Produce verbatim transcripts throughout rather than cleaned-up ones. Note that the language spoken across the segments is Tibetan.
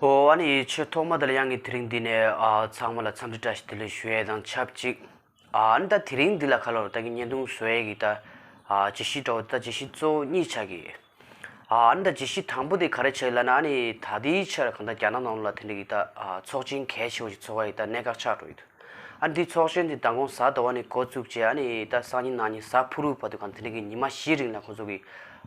ཨོ་ཨ་ནི་ཆེས་ཐོག་མ་དེ་ལ་ཡང་ངས་དེ་རིང་འདི་ནས་ཨ་ཚང་མ་ལ་འཚམས་འདྲི་བཀྲ་ཤིས་བདེ་ལེགས་ཞུ་ཡས་དང་ཆབས་ཅིག་ཨ་ནི་ད་དེ་རིང་འདི་ལ་ཁ་ལོར་ད་གི་བརྙན་ཐུང་བཟོ་ཡས་ཀྱི་ད་ཨ་བརྗོད་གཞི་འདྲ་བོ་ད་བརྗོད་གཞི་གཙོ་བོ་གཉིས་ཆགས་ཀྱི་ཡོད། ཨ་ནི་ད་བརྗོད་གཞི་དང་པོ་དེ་ག་རེ་ཆགས་ལབ་ན་ཨ་ནི་ད་ལྟའི་ཆར་གང་ལྟར་རྒྱ་ནག་ནང་ལ་དེ་འདྲ་གི་ད་ཨ་ཚོགས་ཆེན་གལ་ཆེ་བོ་ཞིག་ཚོགས་ཡས་ཀྱི་ད་གནད་འགག་ཆགས་འགྲོ་ཡོད་འདུག་ཨ་ནི་དེའི་ཚོགས་ཆེན་དེ་མདང་དགོང་གཟའ་ཟླ་བ་ནས་འགོ་བཙུགས་བྱས་ཨ་ནི་ད་སང་ཉིན་གནངས་ཉིན་གཟའ་ཕུར་བུ་བར་དུ་གང་དེ་འདྲ་གི་ཉི་མ་བཞིའི་རིང་ལ་ཁོང་ཚོ་གི་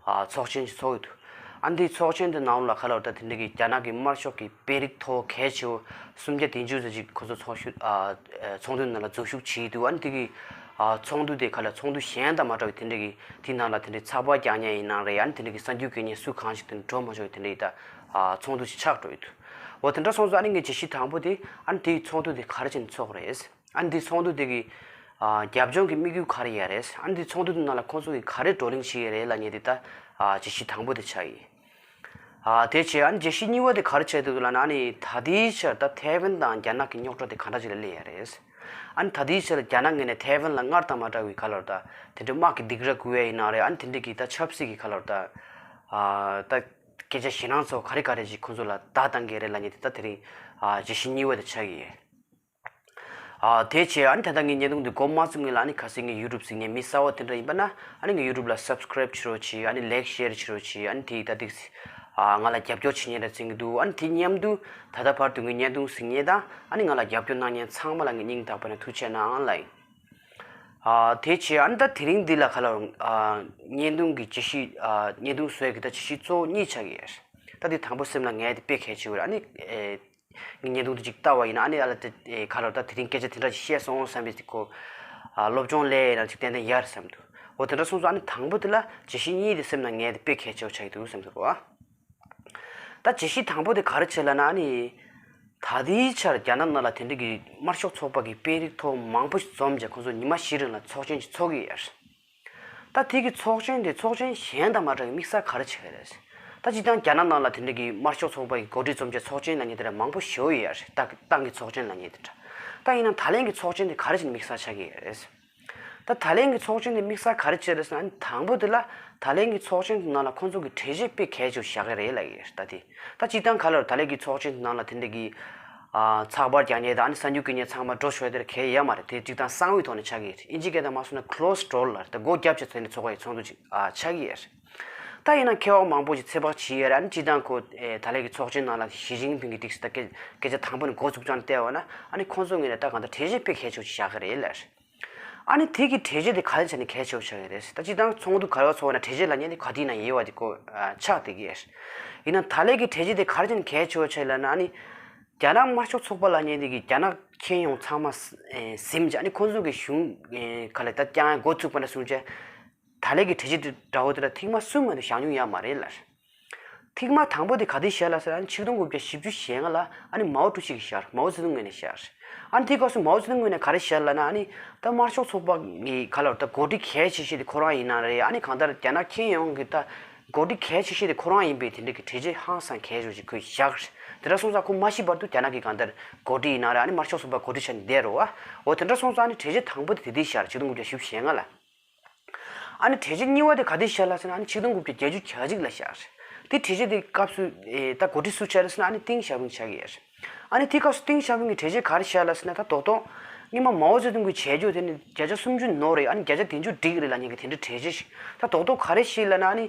ཨ་ཚོགས་ཆེན་ཞིག་ཚོགས་ཡོད་འདུག་ཨ་ནི་དེའི་ཚོགས་ཆེན་དེ་ནང་ལ་ཁ་ལོར་ད་དེ་འདྲ་གི་རྒྱ་ནག་གི་དམར་ཤོག་གི་དཔོན་རིགས་མཐོ་བོ་གལ་ཆེ་བོ་སུམ་བརྒྱ་བདུན་ཅུ་ཙམ་ཅིག་ཁོང་ཚོ་ཚོགས་ཞུགས་ཨ་ཚོགས་འདུ་ནང་ལ་འཛུལ་ཞུགས་བྱས་འདུག་ཨ་ནི་དེ་གི་ཨ་ཚོགས་འདུ་དེ་ཁ་ལ་ཚོགས་འདུ་གཞན་དང་མ་འདྲ་བའི་དེ་འདྲ་གི་དེ་ནང་ལ་དེ་འདྲའི་ཚགས་པར་རྒྱག་མཁན་ཡིན་ན་རེད། ཨ་ནི་དེ་འདྲ་གི་གསར་འགྱུར་སྐྱོན་མཁན་སུ་གང་ཞིག་དེ་འགྲོ་མ་ཆོག་པའི་དེ་འདྲའི་ད་ཨ་ཚོགས་འདུ་ཞིག་ཆགས་འགྲོ་ཡི་འདུག་འོ་དེ་འདྲ་སོང་ཙང་ཨ་ནི་ངའི་བརྗོད་གཞི་དང་པོ་དེ་ཨ་ནི་དེའི་ཚོགས་འདུ་དེ་ག་རེ་བྱས་ནས་ཚོགས་རེད། ཨ་ནི་དེའི་ཚོགས་འདུ་དེ་གི་ཨ་རྒྱབ་ལྗོངས་ཀྱི་དམིགས་ཡུལ་ག་རེ་ཡོད་རེད། ཨ་ནི་དེའི་ཚོགས་འདུ་དེ་ནང་ལ་ཁོང་ཚོ་གིས་ག་རེ་བགྲོ་གླེང་བྱེད་ཀྱི་རེད་ལབ་མཁན་དེ་ད་ཨ་བརྗོད་གཞི་དང་པོ་དེ་ཆགས་ཡིན། ཨ་དེ་བྱས་ཨ་ནི་བརྗོད་གཞི་གཉིས་པ་དེ་ག་རེ་ཆགས་འདུག་ལབ་ན་ཨ་ནི་ད་ལྟའི་ཆར་ད་ཐའེ་ཝན་དང་རྒྱ་ནག་གི་རྙོག་དྲ་དེ་ག་འདྲ་ཅིག་ལ་སླེབས་ཡོད་རེད། ཨ་ནི་ད་ལྟའི་ཆར་རྒྱ་ནག་ངོས་ནས་ཐའེ་ཝན་ལ་སྔར་དང་མ་འདྲ་བའི་ག་ལབ་ད་དེ་འདྲའི་དམག་གི་སྡིགས་ར་བསྐུལ་ཡས་ཡིན་ན་རེད། ཨ་ནི་དེ་འདྲའི་གི་ད་ཆབ་སྲིད་ཀྱི་ག་ལབ་ད་ཨ་ད་སྐད་ཆ་ཞེད་སྣང་ཚོ་ག་རེ་ག་རེ་ཅིག་ཁོང་ཚོ་ལ་བརྡ་བཏང་གི་རེད་ལབ་མཁན་དེ་ད་དེ་རིང་ཨ་བརྗོད་གཞི་གཉིས་པ་དེ་ཆགས་ཀྱི་ཡོད། ཨ་དེ་བྱས་ཨ་ནི་ད་ལྟ་ངས་བརྙན་ཐུང་འདི་འགོ་མ་བཙུགས་སྔོན་ལ་ཨ་ནི་གལ་སྲིད་ངའི་ཡུ་ཊུབ་གཟིགས་མཁན་མི་གསར་པ་དེ་འདྲ་ཡིན་པ་ན་ཨ་ནི་ངའི་ཡུ་ཊུབ་ལ་སབ་སི་ཀ་རེབ་བྱེད་རོགས་བྱེད། ཨ་ནི་ལའིག་ཤེར་བྱེད་རོགས་བྱེད། ཨ་ནི་དེ་ད་ཏིག་ཨ་ང་ལ་རྒྱབ་སྐྱོར་བྱེད་མཁན་འདྲ་བྱེད་ཀྱི་འདུག་ཨ་ནི་དེ་མཉམ་དུ་ད་ལྟ་བར་དུ་ངའི་བརྙན་ཐུང་གཟིགས་མཁན་དང་ཨ་ནི་ང་ལ་རྒྱབ་སྐྱོར་གནང་མཁན་ཚང་མ་ལ་ངས་སྙིང་ཐག་པ་ནས་ཐུགས་རྗེ་གནང་ལབ་ཡིན། ཨ་དེ་བྱས་ཨ་ནི་ད་དེ་རིང་འདི་ལ་ག་ལབ་ཨ་བརྙན་ཐུང་གི་བརྗོད་གཞི་ཨ་བརྙན་ཐུང་བཟོ་ཡས་ཀྱི་ད་བརྗོད་གཞི་གཙོ་བོ་གཉིས་ཆགས་ཀྱི་ཡོད། ད་དེ་དང་པོ་སེམས་ལ་ངེས་དེ་དཔེ་གལ་ཆེ་བོ་རེད། ཨ་ནི་ཨེ། ངས་བརྙན་ཐུང་དེ་ཅིག་ལྟ་བ་ཡིན་ན་ཨ་ནི་ཨ་ལ་དེ་ཨེ་ག་ལབ་ད་དེ་རིང་སྐད་ཆ་དེ་འདྲ་ཞིག་བཤད་སོང་བསམ་པའི་དེ་ཁོ་ཨ་སློབ་སྦྱོང་ལས་ཡིན་ན་ཅིག་ཏན་ཏན་ཡར་བསམ་འདུག་འོ་དེ་འདྲ་སོང་ཙང་ཨ་ནི་དང་པོ་དེ་ལ་བརྗོད་གཞི་གཉིས་དེ་སེམས་ནང་ངེས་དེ་དཔེ་གལ་ཆེ་བོ་ཆགས་ཀྱི་འདུག་བསམ་འདུག་རོ། ད་བརྗོད་གཞི་དང་པོ་དེ་ག་རེ་བྱས་ལབ་ན་ཨ་ནི་ད་ལྟའི་ཆར་རྒྱ་ནག་ནང་ལ་དེ་འདྲ་གི་དམར་ཤོག་ཚོགས་པ་གི་དཔོན་རིགས་མཐོ་མང་པོ་ཞིག་འཛོམས་བྱས་ཁོང་ཚོ་ཉི་མ་བཞི་རིང་ལ་ཚོགས་ཆེན་ཞིག་ཚོགས་ཀྱི་ཡོད་རེད། ད་དེ་གི་ཚོགས་ཆེན་དེ་ཚོགས་ཆེན་གཞན་དང་མ་འདྲ་བའི་དམིགས་བསལ་ག་རེ་བྱེད་ཀྱི་རེད། ད་སྤྱིར་བཏང་རྒྱ་ནག་ནང་ལ་དེ་འདྲ་གི་དམར་ཤོག་ཚོགས་པ་གི་འགོ་ཁྲིད་འཛོམས་བྱས་ཚོགས་ཆེན་ལབ་མཁན་དེ་འདྲ་མང་པོ་ཞེ་པོ་ཡོད་རེད། ད་ཏང་གི་ཚོགས་ཆེན་ལབ་མཁན་དེ་འདྲ། ད་ཡིན་ནའང་ད་ལན་གྱི་ཚོགས་ཆེན་དེ་ག་རེ་བྱས་ནས་དམིགས་བསལ་ཆགས་ཀྱི་ཡོད་རེད། ད་ད་ལན་གྱི་ཚོགས་ཆེན་དེ་དམིགས་བསལ་ག་རེ་བྱས་རེད་ཟེར་ན་དང་པོ་དེ་ལ་ད་ལན་གྱི་ཚོགས་ཆེན་དེ་ནང་ལ་ཁོང་ཚོ་གི་གྲོས་ཆོད་དཔེ་གལ་ཆེ་བཞག་གི་རེད་ལབ་ཀྱི་ཡོད་རེད། ད་དེ་ད་སྤྱིར་བཏང་ག་ལབ་ད་ལན་གྱི་ཚོགས་ཆེན་དེ་ནང་ལ་དེ་འདྲ་གི་ཨ་ཚགས་པར་རྒྱག་མཁན་དང་ཨ་ནི་གསར་འགྱུར་སྐྱོན་མཁན་ཚང་མ་འགྲོ་ཆོག་དེར་གལ་ཡོད་མ་རེད། དེ་གཅིག་དང་གསང་བའི་ཐོག་ནས་ཆགས་ཀྱི་རེད། ཨིན་ཇི་སྐད་དང་མ་སོང་ན་closed door ལ་རེད། ད་སྒོ་བརྒྱབ་བྱས་ཚོད་ནས་ཚོགས་པ་ཡི་ཚོགས་འདུ་ཅིག་ཨ་ཆགས་ཀྱི་ཡོད་རེད། ད་ཡིན་ན་མཁས་པ་མང་པོ་ཞིག་ཚོད་དཔག་བྱས་ཡོད་རེད། ཨ་ནི་སྤྱིར་བཏང་ཁོ་ཨེ་ད་ལན་གྱི་ཚོགས་ཆེན་ནང་ལ་ཞི་ཅིན་ཕིང་གི་ཏིག་སི་ད་སྐད་སྐད་ཆ་དང་པོ་ནས་འགོ་ཚུགས་ཙང་བལྟས་པ་ན་ཨ་ནི་ཁོང་ཚོ་ངོས་ནས་ད་གང་ལྟར་གྲོས་ཆོད་དཔེ་གལ་ཆེ་ཅིག་བཞག་གི་རེད་ལབ། ཨ་ནི་དེ་གི་གྲོས་ཆོད་དེ་ག་རེ་བྱས་ནས་གལ་ཆེ་བོ་ཆགས་ཡོད་རེད། ད་སྤྱིར་བཏང་ཚོགས་འདུ་ག་རེ་བ་ཚོགས་པ་ན་གྲོས་ཆོད་ལབ་མཁན་དེ་ག་དུས་ན་ཡོད་པ་དེ་ཁོ་ཨ་ཆགས་བསྡད་ཀྱི་ཡོད་རེད། ཡིན་ན་ད་ལན་གྱི་གྲོས་ཆོད་དེ་ག་རེ་བྱས་ནས་གལ་ཆེ་བོ་ཆགས་ལབ་ན་ཨ་ནི་རྒྱ་ནག་དམར་ཤོག་ཚོགས་པ་ལབ་མཁན་དེ་གི་རྒྱ་ནག་ཁྱོན་ཡོངས་ཚང་མ་ཟིན་བྱས་ཨ་ནི་ཁོང་ཚོ་གི་གཞུང་ག་ལ་ད་བསྐྱངས་འགོ་ཚུགས་པ་ན་བཟུང་བྱས་ད་ལན་གྱི་གྲོས་ཆོད་དེ་འདྲ་བོ་དེ་ལ་ཐེངས་མ་གསུམ་མ་གཏོགས་བཞག་མྱོང་ཡོད་མ་རེད་ལབ། ཐེངས་མ་དང་པོ་དེ་ག་དུས་བཞག་ལབ་ཟེར་ན་ཆིག་སྟོང་དགུ་བརྒྱ་བཞི་བཅུ་ཞེ་ལྔ་ལ་ཨ་ནི་མའོ་ཀྲུའུ་ཞི་གིས་བཞག་མའོ་ཙེ་ཏུང་ངོས་ནས་བཞག་ཨ་ནི་དེའི་སྐབས་སུ་མའོ་ཙེ་ཏུང་ངོས་ནས་ག་རེ་བཞག་ལབ་ན་ཨ་ནི་ད་དམར་ཤོག་ཚོགས་པ་གི་ག་ལབ་ད་འགོ་ཁྲིད་གལ་ཆེ་ཤོས་དེ་ཁོ་རང་ཡིན་ན་རེད། ཨ་ནི་གང་ལྟར་རྒྱ་ནག་ཁྱོན་ཡོངས་ཀྱི་ད་འགོ་ཁྲིད་གལ་ཆེ་ཤོས་དེ་ཁོ་རང་ཡིན་པའི་དེ་འདྲ་གི་གྲོས་ཆོད་ཧང་སང་གལ་ཤོས་ཅིག་ཁོས་བཞག་དེ་འདྲ་སོང་ཙང་ཁོ་མ་ཤི་བར་དུ་རྒྱ་ནག་གི་གང་ལྟར་འགོ་ཁྲིད་ཡིན་ན་རེད། ཨ་ནི་དམར་ཤོག་ཚོགས་པ་འགོ་ཁྲིད་བྱས་ནས་བསྡད་རོགས་ཨ། འོ་དེ་འདྲ་སོང་ཙང་ཨ་ནི་གྲོས་ཆོད་དང་པོ་དེ་དེ་དུས་བཞག་རེད། ཆིག་སྟོང་དགུ་བརྒྱ་བཞི་བཅུ་ཞེ་ལྔ་ལ། ཨ་ནི་གྲོས་ཆོད་གཉིས་པ་དེ་ག་དུས་བཞག་ལབ་ཟེར་ན་ཨ་ནི་ཆིག་སྟོང་དགུ་བརྒྱ་བརྒྱད་ཅུ་གྱ་གཅིག་ལ་བཞག་རེད། དེ་གྲོས་ཆོད་དེ་སྐབས་སུ་ཨེ་ད་འགོ་ཁྲིད་སུ་བྱས་རེད་ཟེར་ན་ཨ་ནི་ཏིང་ཞའོ་ཕིང་བྱས་ཀྱི་ཡོད་རེད། ཨ་ནི་དེ་སྐབས་སུ་ཏིང་ཞའོ་ཕིང་གི་གྲོས་ཆོད་ག་རེ་བཞག་ལབ་ཟེར་ན་ད་རྡོག་རྡོག་སྔོན་མ་མའོ་ཙེ་ཏུང་གིས་བྱས་རྒྱུ་དེ་ནི་བརྒྱ་ཆ་སུམ་ཅུ་ནོར་རེད། ཨ་ནི་བརྒྱ་ཆ་བདུན་ཅུ་འགྲིག་རེད་ལབ་མཁན་གྱི་དེ་འདྲའི་གྲོས་ཆོད་ཞིག་ད་རྡོག་རྡོག་ག་རེ་བཞག་ལབ་ན་ཨ་ནི་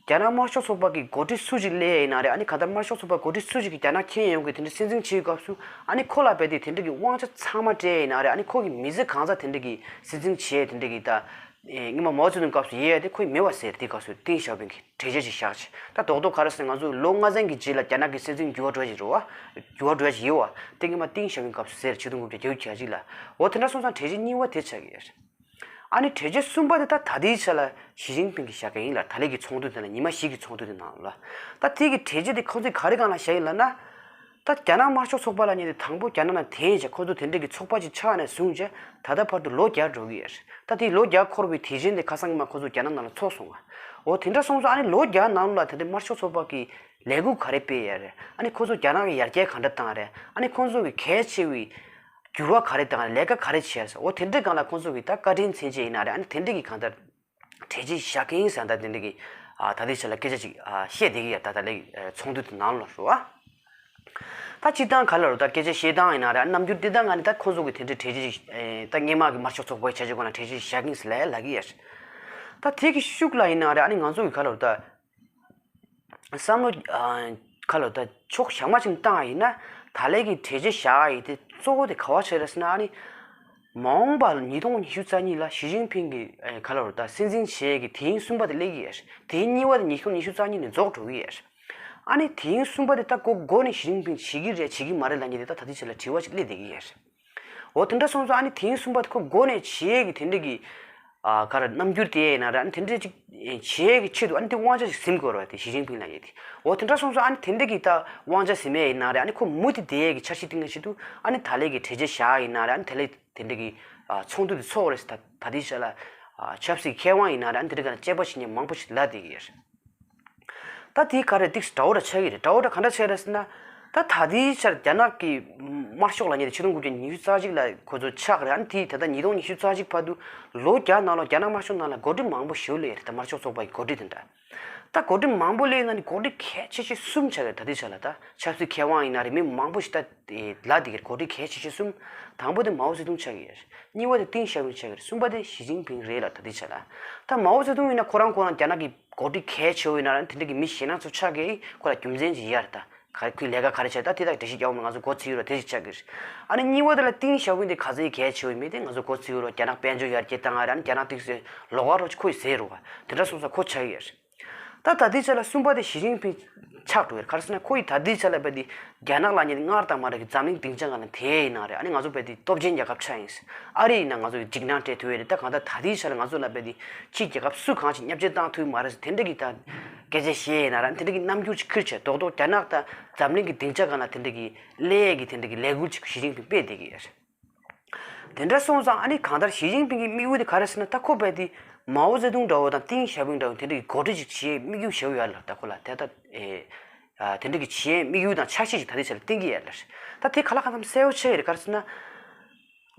རྒྱ་ནག་དམར་ཤོག་ཚོགས་པ་གི་འགོ་ཁྲིད་སུ་ཞིག་སླེབས་ཡིན་ན་རེད། ཨ་ནི་གང་ལྟར་དམར་ཤོག་ཚོགས་པ་འགོ་ཁྲིད་སུ་ཞིག་གིས་རྒྱ་ནག་ཁྱོན་ཡོངས་ཀྱི་དེ་འདྲའི་སྲིད་འཛིན་བྱེད་པའི་སྐབས་སུ་ཨ་ནི་ཁོ་ལ་རྦད་དེ་དེ་འདྲ་གི་དབང་ཆ་ཚང་མ་སྤྲད་ཡིན་ན་རེད། ཨ་ནི་ཁོ་གི་མི་ཚེ་གང་ཚ་དེ་འདྲ་གི་སྲིད་འཛིན་བྱས་དེ་འདྲ་གི་ད། ཨེ་སྔོན་མ་མའོ་ཙེ་ཏུང་སྐབས་སུ་ཡོད་ཡ་དེ་ཁོས་མེད་པ་ཟེར། དེ་སྐབས་སུ་ཏིང་ཞའོ་ཕིང་གིས་གྲོས་ཆོད་ཅིག་བཞག་ཅིག་ད་རྡོག་རྡོག་ག་རེ་ཟེར་ང་ཚོ་ལོ་ལྔ་ཚན་གྱི་རྗེས་ལ་རྒྱ་ནག་གི་སྲིད་འཛིན་འགྱུར་བ་འགྲོ་ཡ་ཅིག་རེད་བ། འགྱུར་བ་འགྲོ་ཡ་ཅིག་ཡོད་བ། དེ་སྔོན་མ་ཏིང་ཞའོ་ཕིང་སྐབས་སུ་ཟེར། ཆིག་སྟོང་དགུ་བརྒྱ་བརྒྱད་ཅུ་གྱ་གཅིག་ལ། འོ་དེ་འདྲ་སོང་ཙང་གྲོས་ཆོད་གཉིས་པ་དེ་ཆགས་ཀྱི་ཡོད་རེད། ཨ་ནི་གྲོས་ཆོད་གསུམ་པ་དེ་ད་ད་ལྟའི་ཆ་ལ་ཞི་ཅིན་ཕིང་གིས་བཞག་གི་ཡིན་ལ། ད་ལན་གྱི་ཚོགས་འདུ་དེ་ལ་ཉི་མ་བཞི་གི་ཚོགས་འདུ་དེ་ནང་ལ། ད་དེ་གི་གྲོས་ཆོད་དེ་ཁོང་ཚོས་ག་རེ་སྒང་ལ་བཞག་ཡིན་ལབ་ན། ད་རྒྱ་ནག་དམར་ཤོག་ཚོགས་པ་ལབ་མཁན་དེ་དང་པོ་རྒྱ་ནག་ནང་འཐེན་བྱས་ཁོ་ཚོ་དེ་འདྲ་གི་ཚོགས་པ་ཅིག་ཆགས་ནས་བཟུང་བྱས་ད་ལྟ་བར་དུ་ལོ་བརྒྱ་འགྲོ་གི་ཡོད་རེད། ད་དེ་ལོ་བརྒྱ་འཁོར་བའི་དུས་ཆེན་དེ་ཁ་སང་གི་མ་ཁོ་ཚོ་རྒྱ་ནག་ནང་ལ་ཚོགས་སོང་བ། འོ་དེ་འདྲ་སོང་ཙང་ཨ་ནི་ལོ་བརྒྱ་ནང་ལ་དེ་འདྲ་དམར་ཤོག་ཚོགས་པ་གི་ལས་འགུལ་ག་རེ་སྤེལ་ཡོད་རེད། ཨ་ནི་ཁོ་ཚོ་རྒྱ་ནག་གི་ཡར་རྒྱས་ག་འདྲ་བཏང་རེད། ཨ་ནི་ཁོ་ཚོ་གི་གལ་ཆེ་བའི་འགྱུར་བ་ག་རེ་བཏང་རེད། ལས་ཀ་ག་རེ་བྱས་རེད། འོ་དེ་འདྲའི་སྒང་ལ་ཁོ་ཚོ་གི་ད་བཀའ་དྲིན་མཚོན་བྱེད་ཡིན་ན་རེད། ཨ་ནི་དེ་འདྲའི་གི་གང་ལྟར་གྲོས་ཆོད་བཞག་གི་ཡིན་ཟེར་ད་དེ་འདྲ་གི་ཨ་ད་ལྟའི་ཆ་ལ་སྐད་ཆ་ཅིག་ཨ་བཤད་བསྡད་ཀྱི་ཡོད། ད་ད་ལྟའི་ཨ་ཚོགས་འདུ་དེ་ནང་ལ་རེད་བ། ད་སྤྱིར་བཏང་ག་ལ་རུ་ད་སྐད་ཆ་བཤད་སྟངས་ཡིན་ན་རེད། ཨ་རྣམ་འགྱུར་དེ་དག་ང་ནི་ད་ཁོང་ཚོ་གི་དེ་འདྲའི་གྲོས་ཆོད་ཅིག་ཨེ་ད་སྔོན་མ་གི་དམར་ཤོག་ཚོགས་པའི་བྱས་རྗེས་སྒོ་ནས་གྲོས་ཆོད་ཅིག་བཞག་གིན་ཟེར་ལབ་ཡ་ལབ་གི་ཡ་རེད། ད་དེ་གི་ཤུགས་ལ་ཡིན་ན་རེད། ཨ་ནི་ང་ཚོ་གི་ག་ལ་རུ་ད་བསམ་བློ་ཨ་ག་ལ་རུ་ད་ཕྱོགས་བཞག་མ་ཅིག་བཏང་ཡིན་ན། ད་ལན་གི་གྲོས་ཆོད་བཞག་ཡི་དེ་གཙོ་བོ་དེ་ག་བ་བྱས་རེད་ཟེར་ན། ཨ་ནི་མ་འོངས་པ་ཉིས་སྟོང་ཉི་ཤུ་རྩ་གཉིས་ལ་ཞི་ཅིན་ཕིང་གི་ཨེ་ག་ལ་རུ་ད་སྲིད་འཛིན་བྱེད་ཡས་ཀྱི་དེ་རིང་གསུམ་པ་དེ་སླེབས་ཀྱི་ཡ་རེད། དེ་རིང་གཉིས་པ་དེ་ཉིས་སྟོང་ཉི་ཤུ་རྩ་གཉིས་ནས་རྫོགས་འགྲོ་གི་ཡ་རེད། ཨ་ནི་དེ་རིང་གསུམ་པ་དེ་ད་མགོ་མགོ་ནས་ཞི་ཅིན་ཕིང་བྱེད་ཀྱི་རེད་བྱེད་ཀྱི་མ་རེད་ལབ་མཁན་དེ་ད་ད་ལྟའི་ཆ་ལ་དྲི་བ་ཅིག་སླེབས་བསྡད་ཀྱི་ཡོད་རེད། འོ་དེ་འདྲ་སོང་ཙང་ཨ་ནི་དེ་རིང་གསུམ་པ་དེ་ཁོ་མགོ་ནས་བྱེད་ཀྱི་དེ་འདྲ་གི་ཨ་ག་རེ་རྣམ་འགྱུར་དེ་ཡིན་ན་རེད། ཨ་ནི་དེ་འདྲ་ཅིག་བྱེད་ཀྱི་ཆེད་དུ་ཨ་ནི་དེ་དབང་ཆ་ཞིག་ཟིན་དགོས་རེད་བ། དེ་ཞི་ཅིན་ཕིང་ལབ་མཁན་དེ། འོ་དེ་འདྲ་སོང་ཙང་ཨ་ནི་དེ་འདྲ་གི་ད་དབང་ཆ་ཟིན་མཁན་ཡིན་ན་རེད། ཨ་ནི་ཁོ་མུ་མཐུད་དེ་ཡས་ཀྱི་འཆར་གཞི་བཏིང་མཁན་ཆེད་དུ་ཨ་ནི་ད་ལན་གི་གྲོས་ཆོད་བཞག་ཡིན་ན་རེད། ཨ་ནི་ད་ལན་དེ་འདྲ་གི་ཨ་ཚོགས་འདུ་དེ་ཚོགས་རེད་ཟེར། ད་ད་ལྟའི་ཆ་ལ་ཨ་ཆབ་སྲིད་མཁས་དབང་ཡིན་ན་རེད། ཨ་ནི་དེ་འདྲ་ག་ལ་དཔྱད་པ་བྱེད་མཁན་མང་པོ་ཞིག་ལབ་བསྡད་ཀྱི་ཡོད་རེད། ད་དེའི་ག་རེ་ཏིག་འདྲ་བོ་འདྲ་ཆགས་ཀྱི་རེད། འདྲ་བོ་འདྲ་ག་འདྲ་ཆགས་རེད་ཟེར་ན། ད་ད་ལྟའི་ཆར་རྒྱ་ནག་གི་དམར་ཤོག་ལབ་མཁན་དེ་ཆིག་སྟོང་དགུ་བརྒྱ་ཉི་ཤུ་རྩ་གཅིག་ལ་ཁོ་ཚོ་ཆགས་རེད། ཨ་ནི་དེ་ད་ལྟ་ཉིས་སྟོང་ཉི་ཤུ་རྩ་གཅིག་བར་དུ་ལོ་བརྒྱ་ནང་ལོགས་རྒྱ་ནག་དམར་ཤོག་ནང་ལ་འགོ་ཁྲིད་མང་པོ་ཞིག་སླེབས་རེད། ད་དམར་ཤོག་ཚོགས་པ་ཡི་འགོ་ཁྲིད་དེ་འདྲ། ད་འགོ་ཁྲིད་མང་པོ་སླེབས་ན་ནི་འགོ་ཁྲིད་གལ་ཆེ་ཤོས་གསུམ་ཆགས་རེད། ད་ལྟའི་ཆ་ལ་ད་ཆབ་སྲིད་མཁས་དབང་ཡིན་ན་རེད། མི་མང་པོ་ཞིག་ད་ལབ་བསྡད་ཀྱི་རེད། འགོ་ཁྲིད་གལ་ཆེ་ཤོས་གསུམ། དང་པོ་དེ་མའོ་ཙེ་ཏུང་ཆགས་ཀྱི་རེད། གཉིས་པ་དེ་ཏིང་ཞའོ་ཕིང་ཆགས་ཀྱི་རེད། གསུམ་པ་དེ་ཞི་ཅིན་ཕིང་རེད་ལ། ད་ལྟའི་ཆ་ལ་ད་མའོ་ཙེ་ཏུང་ཡིན་ན་ཁོ་རང་ཁོ་རང་རྒྱ་ནག་གི་འགོ་ཁྲིད་གལ་ཆེ་བོ་ཡིན་ན་རང་དེ་འདྲ་གི་མི་ཞེད་སྣང་ཚོ་ཆགས་ཀྱི་ཁོ་ལ་རྒྱུ་མཚན་ཅིག་ཡོད་རེད། ད་ག་ཁོས་ལས་ཀ་ག་རེ་བྱས། ད་དེ་དག་འགྲེལ་བཤད་རྒྱག་འོང་ན་ང་ཚོ་མགོ་ཚོས་ཡོད་རེད། དེ་ཞིག་ཆགས་ཀྱི་རེད། ཨ་ནི་གཉིས་པ་དེ་ལ་ཏིང་ཞའོ་ཕིང་དེ་ག་ཚོད་གལ་ཆེ་བོ་ཡིན་མིན་དེ་ང་ཚོ་མགོ་ཚོས་ཡོད་རེད། རྒྱ་ནག་དཔལ་འབྱོར་ཡར་རྒྱས་བཏང་ཡ་རེད། ཨ་ནི་རྒྱ་ནག་ཏོག་ཙམ་ལོགས་ཀ་རོགས་ཁོས་ཟེར་རུ་བ། དེ་འདྲ་སོང་ཙང་ཁོ་ཆགས་ཀྱི་རེད། ད་ད་ལྟའི་ཆ་ལ་གསུམ་པ་དེ་ཞི་ཅིན་ཕིང་ཆགས་འགྲོ་ཡོད། ག་རེ་ཟེར་ན་ཁོ་ཡིས་ད་ལྟའི་ཆ་ལ་རྦད་དེ་རྒྱ་ནག་ལབ་མཁན་དེ་སྔར་དང་མ་འདྲ་གི་འཛམ་གླིང་སྡིངས་ཆ་སྒང་ལ་དེ་ཡིན་ན་རེད། ཨ་ནི་ང་ཚོ་རྦད་དེ་སྟོབས་ཆེན་རྒྱལ་ཁབ་ཆགས་ཡིན། ཨ་རི་ཡིན་ན་ང་ཚོ་གི་འཇིགས་སྣང་སྤྲད་ཐུབ་ཡོད་རེད། ད་གང་ལྟར་ད་ལྟའི་ཆ་ལ་ང་ཚོ་ལ་རྦད་དེ་ཕྱིའི་རྒྱལ་ཁབ་སུ་གང་ཞིག་བརྙས་བཅོས་བཏང་ཐུབ་མ་རེད་ཟེར་དེ་འདྲ་གི་ད་སྐད་ཆ་བཤད་ཡིན་ན་ར་དེ་འདྲ་གི་རྣམ་འགྱུར་ཅིག་ཁུར་བྱས་རྡོག་རྡོག་རྒྱ་ནག་ད་འཛམ་གླིང་གི་སྡིངས་ཆ་སྒང་ལ་དེ་འདྲ་གི་སླེབས་ཡས་ཀྱི་དེ་འདྲ་གི་ལས་འགུལ་ཅིག་ཞི་ཅིན་ཕིང་སྤེལ་བསྡད་ཀྱི་ཡོད་རེད། དེ་འདྲ་སོང་ཙང་ཨ་ནི་གང་ལྟར་ཞི་ཅིན་ཕིང་གི་དམིགས་ཡུལ་དེ་ག་རེ་ཟེར་ན། ད་ཁོ་རྦད་དེ་མའོ་ཙེ་ཏུང་འདྲ་བོ་དང་ཏིང་ཞའོ་ཕིང་འདྲ་བོ་དེ་འདྲ་གི་འགོ་ཁྲིད་ཅིག་བྱེད་ཡས་དམིགས་ཡུལ་བཞག་ཡོད་ལ། ད་ཁོ་ལ་དེ་ད་ཨེ་ཨ་དེ་འདྲ་གི་བྱེད་ཡས་དམིགས་ཡུལ་དང་འཆར་གཞི་ཅིག་ད་ལྟའི་ཆ་ལ་བཏིང་གི་ཡོད་ལ། ད་དེ་ག་ལ་གང་འཚམ་གསལ་པོ་ཆགས་ཡོད་རེད། ག་རེ་ཟེར་ན།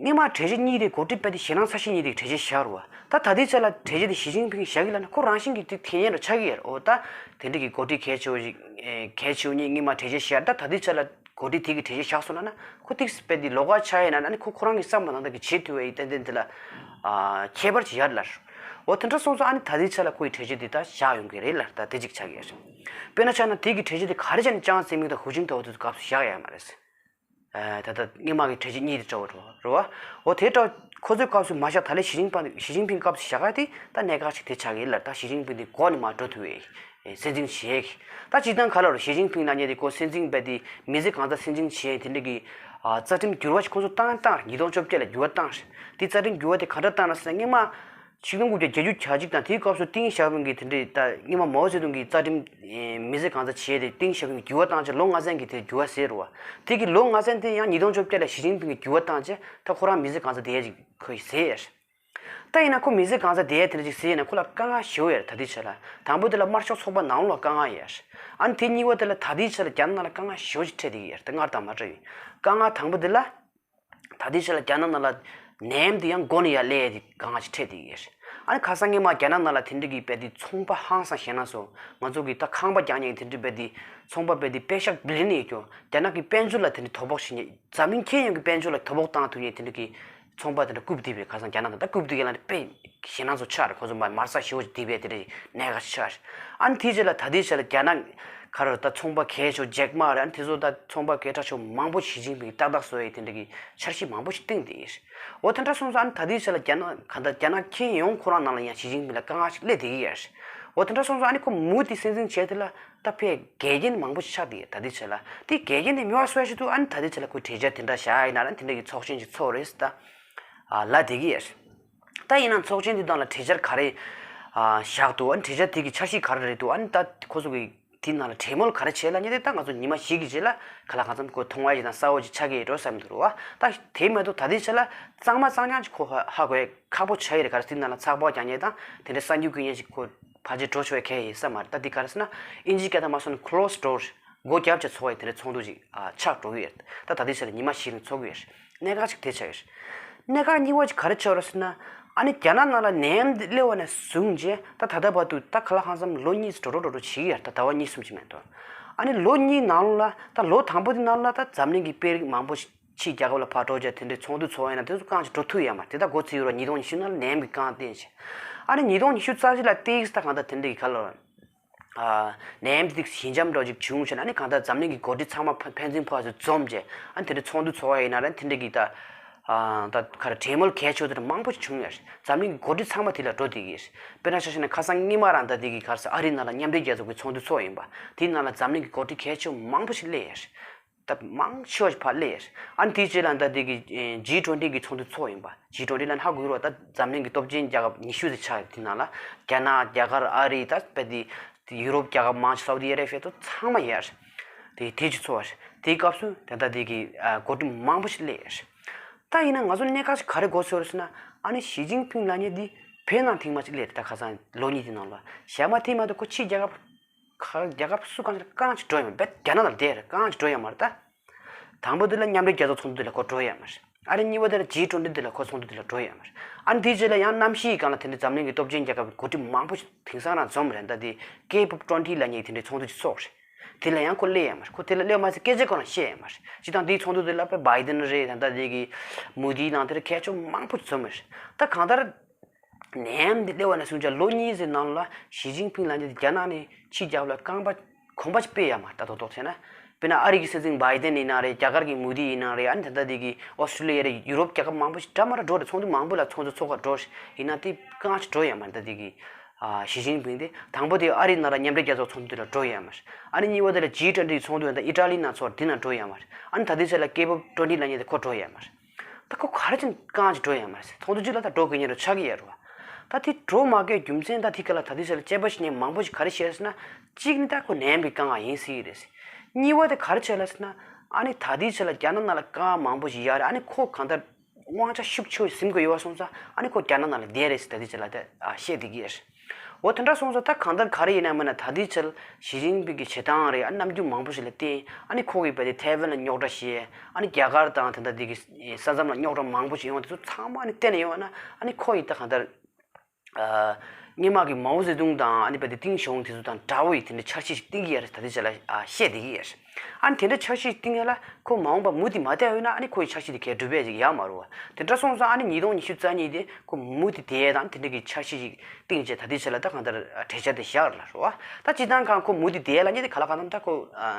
སྔོན་མ་གྲོས་ཆོད་གཉིས་དེ་འགོ་ཁྲིད་པ་དེ་ཞེད་སྣང་ཚ་ཤོས་གཉིས་དེ་གྲོས་ཆོད་བཞག་རུ་བ། ད་ད་ལྟའི་ཆ་ལ་གྲོས་ཆོད་དེ་ཞི་ཅིན་ཕིང་བཞག་གི་ལབ་ན་ཁོ་རང་བཞིན་གྱིས་དེ་ཐེ་ཡན་རུ་ཆགས་ཀྱི་ཡོད་རེད། འོ་ད་དེ་འདྲ་གི་འགོ་ཁྲིད་གལ་ཆེ་བོ་ཞིག་ཨེ་གལ་ཆེ་བོ་གཉིས་སྔོན་མ་གྲོས་ཆོད་བཞག་ད་ད་ལྟའི་ཆ་ལ་འགོ་ཁྲིད་དེ་གི་གྲོས་ཆོད་བཞག་སོང་ན་ན་ཁོ་ཏིག་སི་པད་དེ་ལོགས་ཀ་ཆགས་ཡོད་ན་ན་ནི་ཁོ་ཁོ་རང་གི་བསམ་པ་ནང་ལྟར་གི་བྱེད་ཐུབ་པའི་ཏན་ཏན་དེ་ལ་ཨ་ཁྱད་པར་ཅིག་ཡོད་ལ། འོ་དེ་འདྲ་སོང་ཙང་ཨ་ནི་ད་ལྟའི་ཆ་ལ་ཁོ་ཡི་གྲོས་ཆོད་དེ་ད་བཞག་ཡོང་གི་རེད་ལ། ད་དེ་གཅིག་ཆགས་ཀྱི་ཡོད་རེད། དཔེར་ན་ཆ་ན་དེ་གི་གྲོས་ཆོད་དེ་ག་རེ་བྱས་ནས་ཅང་ཙེ་མིང་དང་ཧུའུ་ཅིན་ཐའོ་དེ་ཚོ་སྐབས་སུ་བཞག་ཡོད་མ་རེད། ཨ་ད་ལྟ་སྔོན་མ་གི་གྲོས་ཆོད་གཉིས་དེ་འདྲ་བོ་རེད་བ། འོ་དེ་འདྲ་ཁོ་ཚོའི་སྐབས་སུ་མ་བཞག་ད་ལན་ཞི་ཅིན་ཕིང་ཞི་ཅིན་ཕིང་སྐབས་སུ་བཞག་ཡ་དེ་ད་གནད་འགག་ཅིག་དེ་ཆགས་ཀྱི་ཡོད་ལ། ད་ཞི་ཅིན་ཕིང་དེ་འགོ་ནས་མར་འགྲོ་ཐུབ་པའི་སྲིད་འཛིན་བྱེད་ཀྱི། ད་སྤྱིར་བཏང་ག་ལ་རུ་ཞི་ཅིན་ཕིང་ལབ་མཁན་དེ་ཁོ་སྲིད་འཛིན་རྦད་དེ་མི་ཚེ་གང་ཚ་སྲིད་འཛིན་བྱེད་དེ་འདྲ་གི་ཨ་རྩ་ཁྲིམས་འགྱུར་བ་ཞིག་ཁོ་ཚོ་བཏང་བཏང་རེད། ཉིས་སྟོང་བཅོ་བརྒྱད་ལ་འགྱུར་བ་བཏང་རེད། དེ་རྩ་ཁྲིམས་འགྱུར་བ་དེ་ག་འདྲ་བཏང་ན་ཟེར་ན། སྔོན་མ་ཆིག་སྟོང་དགུ་བརྒྱ་བརྒྱད་ཅུ་གྱ་གཅིག་དང་དེའི་སྐབས་སུ་ཏིང་ཞའོ་ཕིང་གིས་དེ་འདྲའི་ད་སྔོན་མ་མའོ་ཙེ་ཏུང་གིས་རྩ་ཁྲིམས་ཨེ་མི་ཚེ་གང་ཚ་བྱས་ཏེ་ཏིང་ཞའོ་ཕིང་གིས་འགྱུར་བ་བཏང་རྗེས་ལོ་ལྔ་ཚན་གྱི་དེར་འགྱུར་བ་ཟེར་རུ་བ། དེ་གི་ལོ་ལྔ་ཚན་དེ་ཡང་ཉིས་སྟོང་བཅོ་བརྒྱད་ལ་ཞི་ཅིན་ཕིང་གིས་འགྱུར་བ་བཏང་རྗེས་ད་ཁོ་རང་མི་ཚེ་གང་ཚ་བསྡད་ཡ་ཅིག་ཁོས་ཟེར་ཡ་རེད། ད་ཡིན་ན་ཁོ་མི་ཚེ་གང་ཚ་བསྡད་ཡ་དེ་འདྲ་ཅིག་ཟེར་ཡིན་ན་ཁོ་ལ་དཀའ་ངལ་ཞེ་པོ་ཡོད་རེད། ད་ལྟའི་ཆ་ལ་དང་པོ་དེ་ལ་དམར་ཤོག་ཚོགས་པ་ནང་ལོགས་ལ་དཀའ་ངལ་ཡོད་རེད། ཨ་ནི་དེ་གཉིས་པ་དེ་ལ་ད་ལྟའི་ཆ་ལ་རྒྱ་ནག་ནང་ལ་དཀའ་ངལ་ཞེ་པོ་ཅིག་འཕྲད་བསྡད་ཀྱི་ཡོད་རེད། ད་སྔར་དང་མ་འདྲ་བའི་དཀའ་ངལ་དང་པོ་དེ་ལ། ད་ལྟའི་ཆ་ལ་རྒྱ་ནག་ནང་ལ་ནད་ཡམས་དེ་ཡང་མགོ་ནས་ཡར་སླེབས་ཡ་དེ་དཀའ་ངལ་ཞིག་འཕྲད་བསྡད་ཀྱི་ཡོད་རེད། ཨ་ནི་ཁ་སང་སྔོན་མ་རྒྱ་ནག་ནང་ལ་དེ་འདྲ་གི་རྦད་དེ་ཚོང་པ་ཧང་སང་ཞེད་སྣང་ཚོ་ང་ཚོ་གི་ད་ཁང་པ་རྒྱག་མཁན་དེ་འདྲ་རྦད་དེ་ཚོང་པ་རྦད་དེ་པེ་ཤག་བི་ལི་ཡན་ཡོད་ཀྱང་རྒྱ་ནག་གི་དཔལ་འབྱོར་ལ་དེ་འདྲ་དོ་ཕོག་བྱེད་མཁན། འཛམ་གླིང་ཁྱོན་ཡོངས་ཀྱི་དཔལ་འབྱོར་ལ་དོ་ཕོག་བཏང་ཐུབ་མཁན་དེ་འདྲ་གི་ཚོང་པ་དེ་འདྲ་རྐུབ་རྡིབ་པའི། ཁ་སང་རྒྱ་ནག་ནང་ད་རྐུབ་རྡིབ་མཁན་ལ་དཔེ་ཞེད་སྣང་ཚོ་ཆགས་རེད། ཁོ་ཚོ་མར་མར་ས་ཞེ་པོ་ཅིག་རྡིབ་པའི་དེ་འདྲ་གནད་འགག་ཅིག་ཆགས་རེད། ཨ་ནི་དེའི་རྗེས་ལ་ད་ལྟའི་ཆ་ལ་རྒྱ་ནག་ག་རེ་ད་ཚོང་པ་གལ་ཆེ་ཇེག་མ་རེད། ཨ་ནི་དེ་ཚོ་ད་ཚོང་པ་སྐད་གྲགས་ཆེ་བོ་མང་པོ་ཞི་ཅིན་ཕིང་གིས་ཏག་ཏག་བཟོ་ཡས་དེ་འདྲ་གི་འཆར་གཞི་མང་པོ་ཞིག་བཏིང་བསྡད་ཡོད་རེད། འོ་དེ་འདྲ་སོང་ཙང་ཨ་ནི་ད་ལྟའི་ཆ་ལ་རྒྱ་ནག་ག་ད་རྒྱ་ནག་ཁྱོན་ཡོངས་ཁོ་རང་ནང་ལ་ཡང་ཞི་ཅིན་ཕིང་ལ་དཀའ་ངལ་ཞིག་སླེབས་བསྡད་ཀྱི་ཡོད་རེད། འོ་དེ་འདྲ་སོང་ཙང་ཨ་ནི་ཁོ་མུ་མཐུད་སྲིད་འཛིན་བྱས་དེ་ལ་ད་ཕར་འགལ་རྐྱེན་མང་པོ་ཞིག་ཆགས་བསྡད་ཡོད། ད་ལྟའི་ཆ་ལ་དེ་འགལ་རྐྱེན་དེ་མེད་པ་བཟོ་ཡ་ཆེད་དུ་ཨ་ནི་ད་ལྟའི་ཆ་ལ་ཁོས་གྲོས་འཆར་དེ་འདྲ་བཞག་ཡིན་ན་ར་དེ་འདྲ་གི་ཚོགས་ཆེན་ཞིག་ཚོགས་རེད་ཟེར་ད་ཨ་ལབ་བསྡད་ཀྱི་ཡོད་རེད། ད་ཡིན་ན་ཚོགས་ཆེན་འདི་ནང་ལ་གྲོས་འཆར་ག་རེ་ཨ་བཞག་འདུག་ཨ་ནི་གྲོས་འཆར་དེ་གི་འཆར་གཞི་ག་རེ་རེད་འདུག་ཨ་ནི་ད་ཁོ་ཚོ་གི་དེ་ནང་ལ་གྲོས་མོལ་ག་རེ་བྱས་ལབ་མཁན་དེ་ད་ང་ཚོ་ཉི་མ་བཞི་གི་རྗེས་ལ་ག་ལ་གང་འཚམ་ཁོ་མཐོང་བ་ཞིག་དང་གསལ་པོ་ཞིག་ཆགས་ཀྱི་ཡོད་འགྲོ་བསམ་འདུག་རེད་བ། ད་དེ་མ་གཏོགས་ད་ལྟའི་ཆ་ལ་གཙང་མ་གཙང་རྐྱང་ཅིག་ཁོ་ཧ་ཧ་གོ་ཡ་ཁག་པོ་ཆགས་ཀྱི་རེད། ག་རེ་དེ་ནང་ལ་ཚགས་པར་རྒྱག་མཁན་དང་དེ་འདྲའི་གསར་འགྱུར་བཀོད་མཁན་ཞིག་ཁོ་ཕལ་ཆེར་འགྲོ་ཆོག་ཡ་གང་ཡང་ཡོད་ས་མ་རེད། ད་འདི་ག་རེ་ཟེར་ན་ཨིན་ཇིའི་སྐད་ཐོག་མ་སོང་ན་closed door སྒོ་རྒྱབ་བྱས་ཚོགས་ཡ་དེ་འདྲའི་ཚོགས་འདུ་ཅིག་ཨ་ཆགས་འགྲོ་གི་ཡོད་རེད། ད་ད་ལྟའི་ཆ་ལ་ཉི་མ་བཞི་རིང་ཚོགས་ཀྱི་ཡོད་རེད། གནད་འགག་ཅིག་དེ་ཆགས་ཡོད་རེད། གནད་འགག་གཉིས་པ་ཅིག་ག་རེ་ཆགས་ཡོད་རེད་ཟེར་ན། ཨ་ནི་རྒྱ་ནག་ནང་ལ་ནད་ཡམས་འདི་སླེབས་པ་ནས་བཟུང་རྗེས་ད་ད་ལྟ་བར་དུ་ད་ག་ལ་གང་འཚམ་ལོ་གཉིས་འགྲོ་འགྲོ་འགྲོ་འགྲོ་བྱེད་ཀྱི་ཡོད་རེད། ད་ཟླ་བ་གཉིས་གསུམ་ཅིག་མ་གཏོགས། ཨ་ནི་ལོ་གཉིས་ནང་ལ་ད་ལོ་དང་པོ་དེ་ནང་ལ་ད་འཛམ་གླིང་གི་དཔོན་རིགས་མང་པོ་ཕྱིའི་རྒྱལ་ཁབ་ལ་ཕར་འགྲོ་བྱས་དེ་འདྲའི་ཚོགས་འདུ་ཚོགས་ཡིན་ན་དེ་ཚོ་རྐང་གཅིག་འགྲོ་ཐུབ་ཡོད་མ་རེད། དེ་ད་འགོ་ཚུགས་རོགས་ཉིས་སྟོང་ཉི་ཤུ་ནང་ལ་ནད་ཡམས་ཀྱིས་རྐང་བརྟན་བྱས། ཨ་ནི་ཉིས་སྟོང་ཉི་ཤུ་རྩ་གཅིག་ལ་ཏིག་ཙམ་ད་གང་ལྟར་དེ་འདྲའི་གི་ཁ་ལོ། ནད་ཡམས་དེ་ཞི་འཇམ་འདྲ་ཅིག་བྱུང་བྱས་ན་ཨ་ནི་གང་ལྟར་འཛམ་གླིང་གི་འགོ་ཁྲིད་ཚང་མ་ཕ་ཕན་ཚུན་ཕར་ཚུར་འཛོམས་བྱས་ཨ་ནི་དེ་འདྲའི་ཚོགས་འདུ་ཚོགས་པ་ཡིན་ན་ར་དེ་འདྲའི་གི་ད་ད་ག་རེ་གྲོས་མོལ་གལ་ཆེ་བོ་དེ་འདྲ་མང་པོ་ཞིག་བྱུང་ཡོད་རེད། འཛམ་གླིང་གི་འགོ་ཁྲིད་ཚང་མ་དེ་ལ་འགྲོ་བསྡད་ཀྱི་ཡོད་རེད། དཔེར་ན་ཆ་བཞག་ན་ཁ་སང་སྔོན་མ་རང་ད་དེ་གི་ག་རེ་ཟེར་ཨ་རིའི་ནང་ལ་མཉམ་འབྲེལ་རྒྱལ་ཚོགས་ཀྱི་ཚོགས་འདུ་ཚོགས་ཡིན་པ་དེའི་ནང་ལ་འཛམ་གླིང་གི་འགོ་ཁྲིད་གལ་ཆེ་བོ་མང་པོ་ཞིག་སླེབས་ཡོད་རེད། ད་མང་ཆེ་བ་ཕར་སླེབས་ཡོད་རེད། ཨ་ནི་དེའི་རྗེས་ལ་ད་དེ་གི་ཇི་ཊུ་ཝེན་ཊི་གི་ཚོགས་འདུ་ཚོགས་ཡིན་པ། ཇི་ཊུ་ཝེན་ཊི་ལ་ཧ་གོ་གི་རེད་པ། ད་འཛམ་གླིང་གི་སྟོབས་ཆེན་རྒྱལ་ཁབ་ཉི་ཤུ་དེ་ཆགས་ཡོད། དེ་ནང་ལ་རྒྱ་ནག་རྒྱ་གར་ཨ་རི་ད་དཔེ་དེ་དེ་ཡུ་རོབ་རྒྱལ་ཁབ་མང་ཆེ་སའུ་དི་ཨ་རེ་བྷི་ཡ་དེ་ཚང་མ་ཡོད་རེད། དེ་དེ་ཅིག་ཚོགས་པ་རེད། དེའི་སྐབས་སུ་ད་ལྟ་དེ་གི་འགོ་ཁྲིད་མང་པོ་ཞིག་སླེབས་ཡོད་རེད། ད་ཡིན་ན་ང་ཚོ་གནད་འགག་ཅིག་ག་རེ་གོ་སོང་རེད་ཟེར་ན་ཨ་ནི་ཞི་ཅིན་ཕིང་ལབ་མཁན་དེ་བོད་ནང་ཐེངས་མ་གཅིག་སླེབས་རེད། ད་ཁ་སང་ལོ་གཉིས་དེ་ནང་ལ་གཞན་མ་དེ་མ་གཏོགས་ཁོ་ཕྱིའི་རྒྱལ་ཁབ་ག་རྒྱལ་ཁབ་སུ་གང་ཞིག་ལ་རྐང་ཅིག་འགྲོ་ཡོད་མ་རེད། རྒྱ་ནག་ལ་བསྡད་རེད། རྐང་ཅིག་འགྲོ་ཡོད་མ་རེད་ད། དང་པོ་དེ་ལ་མཉམ་འབྲེལ་རྒྱལ་ཚོགས་ཚོགས་འདུ་དེ་ལ་ཁོ་འགྲོ་ཡོད་མ་རེད། ཨ་ནི་གཉིས་པ་དེ་ལ་ཇི་ཊུ་ཝེན་ཊི་དེ་ལ་ཁོ་ཚོགས་འདུ་དེ་ལ་འགྲོ་ཡོད་མ་རེད། ཨ་ནི་དེའི་རྗེས་ལ་ཡང་གནམ་གཤིས་སྒང་ལ་དེ་འདྲའི་འཛམ་གླིང་གི་སྟོབས་ཆེན་རྒྱལ་ཁབ་ཀྱི་འགོ་ཁྲིད་མང་པོ་ཞིག་དེང་སང་རང་འཛོམས་རེད། ད་དེ་ཀེ་པོབ་ཊུ་ཝེན་ཊི་ལབ་མཁན་དེ་འདྲའི་ཚོགས་འདུ་ཅིག་ཚོགས་རེད། དེ་ལ་ཡང་ཁོ་སླེབས་ཡོད་མ་རེད། ཁོ་དེ་ལ་སླེབས་མ་ཟད་སྐད་ཆ་ཁོ་རང་བཤད་ཡོད་མ་རེད། སྤྱིར་བཏང་དེའི་ཚོགས་འདུ་དེ་ལ་དཔེ་བྷའི་ཌེན་རེད། ད་ལྟ་དེ་གི་མོ་དི་ལབ་མཁན་དེ་འདྲ་གལ་ཆེ་མང་པོ་འཛོམས་ཡོད་མ་རེད། ད་གང་ལྟར། ནད་ཡམས་འདི་སླེབས་པ་ནས་བཟུང་བྱས་ལོ་གཉིས་ཙམ་ནང་ལ་ཞི་ཅིན་ཕིང་ལབ་མཁན་དེ་རྒྱ་ནག་ནས་ཕྱིའི་རྒྱལ་ཁབ་ལ་རྐང་པ་གོམ་པ་ཞིག་སྤོས་ཡོད་མ་རེད། ད་ཐོག་ཐོག་བྱས་ན། དཔེར་ན་ཨ་རི་གི་སྲིད་འཛིན་བྷའི་ཌེན་ཡིན་ན་རེད། རྒྱ་གར་གྱི་མོ་དི་ཡིན་ན་རེད། ཨ་ནི་ད་ལྟ་དེ་གི་ཨོ་སི་ཀྲི་ལི་ཡ་རེད། ཡུ་རོབ་རྒྱལ་ཁབ་མང་པོ་ཞིག་འདྲ་མ་འདྲ་འགྲོ་རེད། ཚོགས་འདུ་མང་པོ་ལ་ཚོགས་འདུ་ཚོགས་ག་འགྲོ་རེད། ཡིན་ན་དེ་རྐང་ཞིག་འགྲོ་ཡོད་མ་རེད། ད་དེ་གི་ཨ་ཞི་ཅིན་ཕིང་དེ་དང་པོ་དེ་ཨ་རིའི་ནང་ལ་མཉམ་འབྲེལ་རྒྱལ་ཚོགས་ཚོགས་འདུ་དེ་ལ་འགྲོ་ཡོད་མ་རེད། ཨ་ནི་གཉིས་པ་དེ་ལ་ཇི་ཊུ་ཝེན་ཊི་ཚོགས་འདུ་ཡང་ད་ཨི་ཊ་ལི་ནང་ཚོགས་དེ་ན་འགྲོ་ཡོད་མ་རེད། ཨ་ནི་ད་ལྟའི་ཆ་ལ་ཀེ་པོབ་ཊུ་ཝེན་ཊི་ལབ་མཁན་དེ་ཁོ་འགྲོ་ཡོད་མ་རེད། ད་ཁོ་ག་རེ་བྱས་ནས་རྐང་ཅིག་འགྲོ་ཡོད་མ་རེད། ཚོགས་འདུ་གཅིག་ལ་ད་འགྲོ་དགོས་མཁན་རུ་ཆགས་ཀྱི་ཡོད་རེད་བ། ད་དེ་འགྲོ་མ་དགོས་རྒྱུ་མཚན་ད་དེ་ག་ལ་ད་དེ་ཆ་ལ་དཔྱད་པ་བྱེད་མཁན་མང་པོ་ཞིག་ག་རེ་བཤད་ཟེར་ན། གཅིག་ནི་ད་ཁོ་ནད་ཡམས་ཀྱི་དཀའ་ངལ་ཡིན་སྲིད་ཀྱི་རེད། གཉིས་པ་དེ་ག་རེ་བྱས་ལ་ཟེར་ན། ཨ་ནི་ད་དེ་ཆ་ལ་རྒྱ་ནག་ནང་ལ་དཀའ་ངལ་མང་པོ་ཞིག་ཡོད་རེད། ཨ་ནི་ཁོ་གང་ལྟར་དབང་ཆ་ཤུགས་ཆེ་བོ་ཟིན་དགོས་ཡོད་པ་སོང་ཙང་ཨ་ནི་ཁོ་རྒྱ་ནག་ནང་ལ་བསྡད་རེད་ཟེར་ད་དེ་ཆ་ལ་དེ་བཤད་བསྡད་ཀྱི་ཡོད་རེད། འོ་དེ་འདྲ་སོང་ཙང་ད་གང་ལྟར་ག་རེ་ཡིན་ན་མིན་ན་ད་ལྟའི་ཆར་ཞི་ཅིན་ཕིང་གི་བྱེད་སྟངས་རེད། ཨ་རྣམ་འགྱུར་མང་པོ་ཞིག་ལ་བརྟེན་ཨ་ནི་ཁོ་གིས་བལ་ཏེ་ཐའེ་ཝན་ལ་རྙོག་དྲ་བཤད། ཨ་ནི་རྒྱ་གར་དང་དེ་འདྲ་དེ་གི་ས་མཚམས་ལ་རྙོག་དྲ་མང་པོ་ཞིག་ཡོང་དེ་ཚོ་ཚང་མ་ཨ་ནི་བལྟས་ནས་ཡོང་བ་ན་ཨ་ནི་ཁོ་ཡིས་ད་གང་ལྟར་སྔོན་མ་གི་མའོ་ཙེ་ཏུང་དང་ཨ་ནི་བལ་ཏེ་ཏིང་ཞའོ་ཕིང་དེ་ཚོ་དང་འདྲ་བོ་ཡི་དེ་འདྲའི་འཆར་གཞི་ཞིག་བཏིང་གི་ཡོད་རེད། ད་ལྟའི་ཆར་ལ་བཤད་བསྡད་ཀྱི་ཡོད་རེད། ཨ་ནི་དེ་འདྲའི་འཆར་གཞི་ཞིག་བཏིང་ཡ་ལ་ཁོ་མ་འོངས་པ་མུ་མཐུད་མ་བསྡད་ཡོད་ན་ཨ་ནི་ཁོ་ཡི་འཆར་གཞི་དེ་གས་འགྲུབ་ཡ་ཅིག་ཡོད་མ་རེད་བ། དེ་འདྲ་སོང་ཙང་ཨ་ནི་ཉིས་སྟོང་ཉི་ཤུ་རྩ་གཉིས་དེ་ཁོ་མུ་མཐུད་བསྡད་ཡ་དང་དེ་འདྲ་གི་འཆར་གཞི་ཞིག་བཏིང་བྱས་ད་ལྟའི་ཆ་ལ་ད་གང་ལྟར་གྲོས་འཆར་དེ་བཞག་ར་ལ་རོ། ད་སྤྱིར་བཏང་གང་ཁོ་མུ་མཐུད་བསྡད་ལ་ཉེ་དེ་ག་ལ་གང་འདྲ་ད་ཁོ་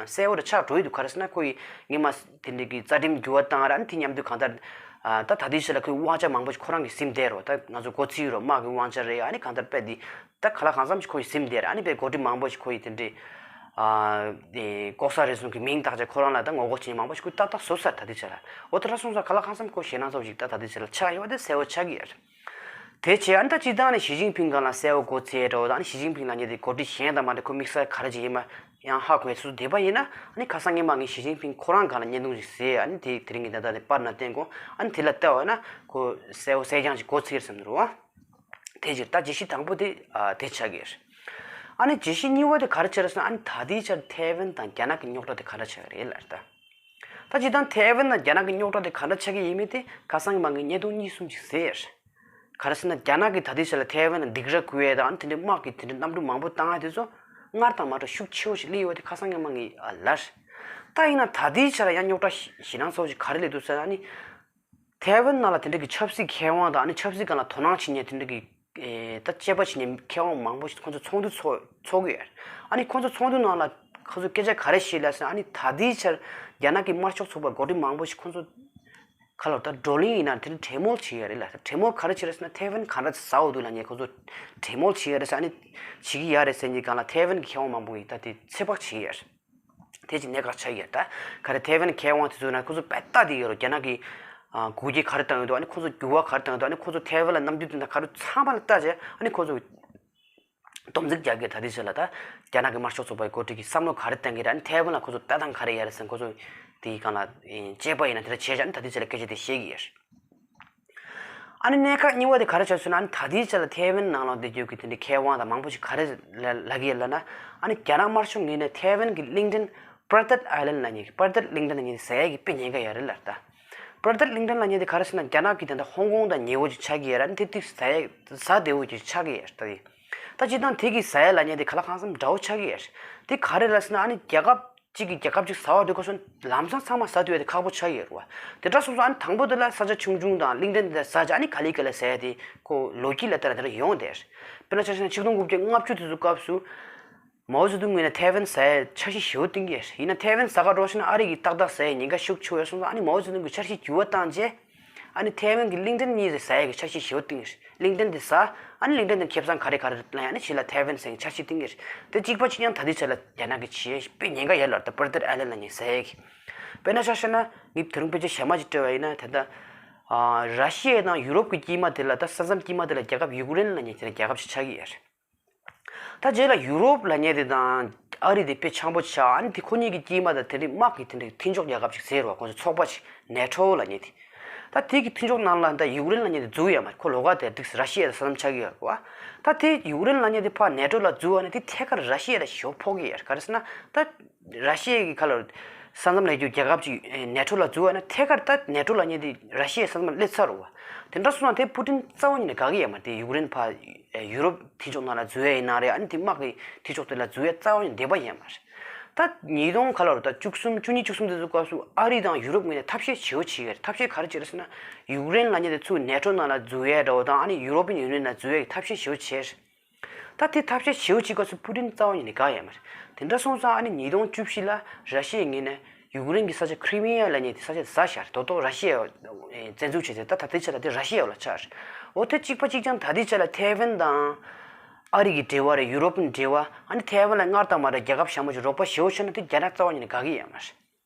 གསལ་བོ་ར་ཆགས་འགྲོ་ཡི་འདུག་ག་རེ་ཟེར་ན་ཁོ་ཡི་སྔོན་མ་དེ་འདྲའི་གི་རྩ་ཁྲིམས་འགྱུར་བ་བཏང་ར་ཨ་ནི་དེ་མཉམ་དུ་གང་ལྟར་ད་ད་ལྟའི་ཆ་ལ་ཁོའི་དབང་ཆ་མང་པོ་ཞིག་ཁོ་རང་གིས་ཟིན་བསྡད་རོ། ད་ང་ཚོ་གོ་ཚིག་རོ་དམག་གི་དབང་ཆ་རེད། ཨ་ནི་གང་ལྟར་དཔེ་དེ་ད་ག་ལ་གང་འཚམ་ཞིག་ཁོ་ཡིས་ཟིན་བསྡད་ར་ཨ་ནི་དཔེ་འགོ་ཁྲིད་མང་པོ་ཞིག་ཁོ་ཡིས་དེ་འདྲའི་ལྐོག་ཟ་རུལ་སུངས་ཀྱི་མིང་བཏགས་བྱས་ཁོ་རང་ལ་ད་ངོ་རྒོལ་བྱེད་མཁན་མང་པོ་ཞིག་ཁོས་ཏག་ཏག་བཟོ་ཚར་ད་ལྟའི་ཆ་ལ། འོ་དེ་འདྲ་སོང་ཙང་ག་ལ་གང་འཚམ་ཁོ་ཞེད་སྣང་ཚ་པོ་ཞིག་ད་ད་ལྟའི་ཆ་ལ་ཆགས་ཡོད་པ་དེ་གསལ་བོ་ཆགས་ཀྱི་ཡོད་རེད། དེ་བྱས་ཨ་ནི་ད་སྤྱིར་བཏང་ནས་ཞི་ཅིན་ཕིང་སྒང་ལ་གསལ་བོ་གོ་ཚད་འདྲ་བོ་དང་ཨ་ནི་ཞི་ཅིན་ཕིང་ལབ་མཁན་དེ་འགོ་ཁྲིད་གཞན་དང་མ་འདྲ་ཁོ་དམིགས་བསལ་ག་རེ་ཅིག་ཡིན་པ་ཡང་ཧ་གོ་ཡ་སོ་སོ་བསྡད་པ་ཡིན་ན་ཨ་ནི་ཁ་སང་སྔོན་མ་ངས་ཞི་ཅིན་ཕིང་ཁོ་རང་སྒང་ལ་བརྙན་ཐུང་ཞིག་བཟོས། ཨ་ནི་དེ་དེ་རིང་གི་ད་ལྟ་དེ་པར་ནང་བསྟན་གོ་ཨ་ནི་དེ་ལ་བལྟ་བ་ན་ཁོ་གསལ་བོ་གསལ་རྐྱང་ཞིག་གོ་ཚིག་རེད་བསམ་འདུག་རོ། དེ་ཕྱིར་ད་བརྗོད་གཞི་དང་པོ་དེ་ཨ་དེ་ཆགས་ཀྱི་རེད། ཨ་ནི་བརྗོད་གཞི་གཉིས་པ་དེ་ག་རེ་ཆགས་རེད་ཟེར་ན་ཨ་ནི་ད་ལྟའི་ཆར་ཐའེ་ཝན་དང་རྒྱ་ནག་གི་རྙོག་དྲ་དེ་ག་འདྲ་ཆགས་ཀྱི་རེད་ལབ་ད། ད་སྤྱིར་བཏང་ཐའེ་ཝན་དང་རྒྱ་ནག་གི་རྙོག་དྲ་དེ་ག་འདྲ་ཆགས་ཀྱི་ཡིན་མིན་དེ་ཁ་སང་གི་མ་གི་བརྙན་ཐུང་གཉིས་གསུམ་ཞིག་གཟིགས་ཡོད་རེད། ག་རེ་ཟེར་ན་རྒྱ་ནག་གིས་ད་ལྟའི་ཆར་ལ་ཐའེ་ཝན་ལ་སྡིགས་ར་བསྐུལ་ཡས་དང་དེ་འདྲའི་དམག་གི་དེ་འདྲའི་གནམ་གྲུ་མང་པོ་བཏང་ཡས་དེ་ཚོ་སྔར་དང་མ་འདྲ་ཤུགས་ཆེ་བོ་ཞིག་སླེབས་ཡོད་པ་དེ་ཁ་སང་སྔོན་མ་ངས་ལབ་རེད། ད་ཡིན་ན་ད་ལྟའི་ཆར་ཡང་རྙོག་དྲ་ཞེད་སྣང་ཚ་བོ་ཞིག་ག་རེ་སླེབས་འདུག་ཟེར་ན་ཨ་ནི། ཐའེ་ཝན་ནང་ལ་དེ་འདྲ་གི་ཆབ་སྲིད་མཁས་དབང་དང་ཨ་ནི་ཆབ་སྲིད་སྒང་ལ་དོ་སྣང་བྱེད་མཁན་དེ་འདྲ་གི་ད་དཔྱད་པ་བྱེད་མཁན་མཁས་དབང་མང་པོ་ཞིག་ཁོང་ཚོ་ཚོགས་འདུ་ཚོགས་ཚོགས་ཀྱི་ཡོད་རེད། ཨ་ནི་ཁོང་ཚོ་ཚོགས་འདུ་ནང་ལ་ཁོང་ཚོ་སྐད་ཆ་ག་རེ་བཤད་ལབ་ཟེར་ན་ཨ་ནི་ད་ལྟའི་ཆར་རྒྱ་ནག་གི་དམར་ཤོག་ཚོགས་པ་འགོ་ཁྲིད་མང་པོ་ཞིག་ཁོང་ཚོ་ག་ལ་ད་བགྲོ་གླེང་ཡིན་ན་དེ་འདྲ་གྲོས་མོལ་བྱེད་ཀྱི་ཡོད་རེད་ལ། གྲོས་མོལ་ག་རེ་བྱེད་རེད་ཟེར་ན་ཐའེ་ཝན་ག་འདྲ་ཟ་འོ་འདུག་ལབ་མཁན་ཁོང་ཚོ་གྲོས་མོལ་བྱེད་ཀྱི་ཡོད་རེད་ཟེར་ཨ་ནི་བྱེད་ཀྱི་ཡོད་རེད་ཟེར་མཁན་སྒང་ལ་ཐའེ་ཝན་གྱི་མཁས་དབང་མང་པོ་ཡིས་ད་དེ་ཚོད་དཔག་བྱེད་ཀྱི་ཡོད་རེད། དེ་ཅིག་གནད་འགག་ཆགས་ཡོད་ད། ག་རེ་ཐའེ་ཝན་མཁས་དབང་དེ་ཚོ་ན་ཁོ་ཚོ་དཔེ་ལྟ་དེ་ཡོད་རོ། རྒྱ་ནག་གི་ཨ་འགུལ་སྐྱོད་ག་རེ་བཏང་ཡོད་འདུག་ཨ་ནི་ཁོ་ཚོ་འགྱུར་བ་ག་རེ་བཏང་ཡོད་འདུག་ཨ་ནི་ཁོ་ཚོ་ཐའེ་ཝན་ལ་གནམ་གྲུ་དེ་འདྲ་ག་རེ་ཚང་མ་ལ་ལྟ་བྱས་ཨ་ནི་ཁོ་ཚོ་སྡོམ་རྩིས་རྒྱག་གི་ད་དེ་ཚོ་ལ་ད་རྒྱ་ནག་གི་དམར་ཤོག་ཚོགས་པའི་འགོ་ཁྲིད་ཀྱི་བསམ་བློ་ག་རེ་བཏང་གི་རེད། ཨ་ནི་ཐའེ་ཝན་ལ་ཁོ་ཚོ་ལྟ་སྟངས་ག་རེ་ཡོད་རེད་ཟེར་ཁོ་ཚོ་དེའི་སྒང་ལ་དཔྱད་པ་ཡིན་ན་དེ་འདྲ་བྱས་བྱས་ཨ་ནི་ད་དེ་ཚོ་ལ་སྐད་ཆ་དེ་བཤད་ཀྱི་ཡོད་རེད། ཨ་ནི་གནད་འགག་གཉིས་པ་དེ་ག་རེ་ཆགས་སོང་ན་ཨ་ནི་ད་ལྟའི་ཆ་ལ་ཐའེ་ཝན་ནང་ལ་བསྡད་རྒྱུ་གི་དེ་འདྲའི་མཁས་དབང་དང་མང་པོ་ཞིག་ག་རེ་ལ་ལབ་ཀྱི་ཡོད་ལབ་ན་ཨ་ནི་རྒྱ་ནག་དམར་ཤོག་ངོས་ནས་ཐའེ་ཝན་གྱི་གླིང་ཕྲན་པར་ཏད་ཨའི་ལན་ལབ་མཁན་པར་ཏད་གླིང་ཕྲན་ལབ་མཁན་དེ་ཟ་ཡས་ཀྱི་དཔེ་ཉེན་ཁ་ཡོད་རེད་ལབ་ད། པར་ཏར་གླིང་ཏན་ལབ་མཁན་དེ་ག་རེ་ཟེར་ན། རྒྱ་ནག་གི་དེ་འདྲ་ཧོང་ཀོང་དང་ཉེ་བོ་ཅིག་ཆགས་ཀྱི་ཡོད་ར། དེ་དེ་ཟ་ཡ་ཟ་བདེ་བོ་ཅིག་ཆགས་ཀྱི་ཡོད་རེད་ད། དེ་ད་སྤྱིར་བཏང་དེ་གི་ཟ་ཡ་ལབ་མཁན་དེ་ག་ལ་གང་འཚམ་འདྲ་བོ་ཆགས་ཀྱི་ཡོད་རེད། དེ་ག་རེ་ལབ་ཟེར་ན། ཨ་ནི་རྒྱལ་ཁབ་གཅིག་གིས་རྒྱལ་ཁབ་གཅིག་ཟ་བ་དེ་ཁོ་ཚོ་ལམ་སང་ཚང་མ་ཟ་ཐུབ་ཡ་དེ་ཁག་པོ་ཆགས་ཀྱི་ཡོད་རེད་བ། དེ་འདྲ་སོང་ཙང་ཨ་ནི་དང་པོ་དེ་ལ་ས་ཆ་ཆུང་ཆུང་དང་གླིང་ཏན་དེ་ཟ་བྱས། ཨ་ནི་ག་ལེ་ག་ལེ་ཟ་ཡ་དེ་ཁོ་ལོ་རྒྱུས་ལ་ལྟར་དེ་འདྲ་ཡོང་བསྡད་རེད། དཔེར་ན་ཆ་བཞག་ན་ཆིག་སྟོང་དགུ་བརྒྱ་ལྔ་བཅུ་དེ་ཚོ་སྐབས་སུ། མའོ་ཙེ་ཏུང་ངོས་ནས་ཐའེ་ཝན་ཟ་ཡའི་འཆར་གཞི་ཞེ་པོ་བཏིང་གི་ཡོད་རེད། ཡིན་ན་ཐའེ་ཝན་ཟ་ག་འགྲོ་ཤེ་ན་ཨ་རི་གིས་ཏག་ཏག་ཟ་ཡའི་ཉེན་ཁ་ཤུགས་ཆེ་བ་སོང་ཙང་། ཨ་ནི་མའོ་ཙེ་ཏུང་གིས་འཆར་གཞི་འགྱུར་བ་བཏང་རྗེས། ཨ་ནི་ཐའེ་ཝན་གྱིས་གླིང་ཏན་གཉིས་རེ་ཟ་ཡ་གི་འཆར་གཞི་ཞེ་པོ་བཏིང་གི་རེད། གླིང་ཏན་དེ་ཟ། ཨ་ནི་གླིང་ཏན་དེ་ཁེ་བཟང་ག་རེ་ག་རེ་ལེན། ཨ་ནི་ཕྱི་ལ་ཐའེ་ཝན་ཟ་ཡའི་འཆར་གཞི་བཏིང་གི་རེད། དེ་གཅིག་པ་གཅིག་རྐྱང་ད་ལྟའི་ཆ་ལ་རྒྱ་ནག་གིས་བྱེད་དཔེ་ཉེན་ཁ་ཡོད་ལབ་རེད། ད་པར་ཏར་ཨའི་ལན་ལབ་མཁན་ཟ་ཡ་གི། དཔེར་ན་ཆ་བཞག་ན་ངས་དེ་རིང་དཔེ་ཆ་གཞན་མ་ཅིག་བལྟས་པ་ཡིན་ན། ད་ལྟ་ཨ་ར་ཤི་ཡ་དང་ཡུ་རོབ་ཀྱི་དཀྱིལ་མ་དེ་ལ། ད་ས་མཚམས་དཀྱིལ་མ་དེ་ལ་རྒྱལ་ཁབ་ཡུཀ་རེན་ལབ་མཁན་དེ་ལ་རྒྱལ་ཁབ་ཅིག་ཆགས་ཀྱི་ཡོད་རེད། ད་རྗེས་ལ་ཡུ་རོབ་ལབ་མཁན་དེ་དང་ཨ་རི་དེ་དཔེ་འཆམ་པོ་ཆགས། ཨ་ནི་དེ་ཁོ་གཉིས་ཀྱི་དཀྱིལ་མ་དང་དེ་འདྲའི་དམག་གི་དེ་འདྲའི་མཐུན་ཕྱོགས་རྒྱལ་ཁབ་ཅིག་ཟེར་བ། ཁོང་ཚོ་ཚོགས་པ་ཅིག་ནེ་ཊོ་ལབ་མཁན་དེ། ད་དེ་གི་མཐུན་ཕྱོགས་ནང་ལ་ད་ཡུཀ་རེན་ལབ་མཁན་དེ་འཛུལ་ཡོད་མ་རེད། ཁོ་ལོགས་ཀ་དེ་ཏིག་ར་ཤི་ཡ་དང་ས་མཚམས་ཆགས་ཀྱི་ཡོད་རེད་བ། ད་དེ་ཡུཀ་རེན་ལབ་མཁན་དེ་ཕར་ནེ་ཊོ་ལ་འཛུལ་བ་ནི་དེ་ཐད་ཀར་ར་ཤི་ཡ་ལ་ཞེ་པོ་ཕོག་གི་ཡོད་རེད། ག་རེ་ཟེར་ན་ད། ར་ཤི་ཡ་གི་ཁ་ལ་ས་མཚམས་ལ་ཡོད་རྒྱུ་རྒྱལ་ཁབ་ཅིག་ནེ་ཊོ་ལ་འཛུལ་བ་ན་ཐད་ཀར་ད་ནེ་ཊོ་ལབ་མཁན་དེ་ར་ཤི་ཡའི་ས་མཚམས་ལ་སླེབས་ཚར་རེད་བ། དེ་འདྲ་སོང་ཙང་དེ་པུ་ཏིན་རྩ་བ་ཉིད་ནས་དགའ་གི་ཡོད་མ་རེད། དེ་ཡུཀ་རེན་ཕར་ཡུ་རོབ་མཐུན་ཕྱོགས་ནང་ལ་འཛུལ་ཡ་ཡིན་ན་རེད། ཨ་ནི་དེ་དམག་གི་མཐུན་ཕྱོགས་དེ་ལ་འཛུལ་ཡ་རྩ་བ་ཉིད་ནས་འདོད་པ་ཡོད་མ་རེད། ད་ཉིས་སྟོང་ཁ་ལ་རུ་ད་བཅུ་གསུམ་བཅུ་གཉིས་བཅུ་གསུམ་དེ་ཚོ་སྐབས་སུ་ཨ་རི་དང་ཡུ་རོབ་ངོས་ནས་ཐབས་ཤེས་ཞེ་པོ་བྱེད་ཀྱི་རེད། ཐབས་ཤེས་ག་རེ་བྱེད་རེད་ཟེར་ན། ཡུཀ་རེན་ལབ་མཁན་དེ་ཚུར་ནེ་ཊོ་ནང་ལ་འཛུལ་ཡ་འདྲ་བོ་དང་། ཨ་ནི་ཡུ་རོ་པིན་ཡུ་ནི་ཡན་ནང་འཛུལ་ཡ་གི་ཐབས་ཤེས་ཞེ་པོ་བྱས་རེད། ད་དེ་ཐབས་ཤེས་ཞེ་པོ་བྱེད་སྐབས་སུ་པུ་ཏིན་རྩ་བ་ཉིད་ནས་དགའ་ཡོད་མ་རེད། དེ་འདྲ་སོང་ཙང་ཨ་ནི་ཉིས་སྟོང་བཅུ་བཞི་ལ་ར་ཤི་ཡའི་ངོས་ནས་ཡུཀ་རེན་གྱི་ས་ཆ་ཁི་རི་མི་ཡ་ལབ་མཁན་དེ་ས་ཆ་ཟ་བཞག་རེད། ད་དུང་ར་ཤི་ཡ་བཙན་འཛུལ་བྱས་ཚེ་ད་ད་ལྟའི་ཆ་ལ་དེ་ར་ཤི་ཡ་ལ་ཆགས་རེད། འོ་དེ་གཅིག་པ་གཅིག་རྐྱང་ད་ལྟའི་ཆ་ལ་ཐའེ་ཝན་དང་ཨ་རི་གི་འབྲེལ་བ་རེད། ཡུ་རོ་པིན་འབྲེལ་བ། ཨ་ནི་ཐའེ་ཝན་ལ་སྔར་དང་མ་འདྲ་རྒྱལ་ཁབ་གཞན་པ་ཞིག་རོགས་པ་ཞེ་པོ་བྱས་ན་དེ་རྒྱ་ནག་རྩ་བ་ཉིད་ནས་དགའ་གི་ཡོད་མ་རེད།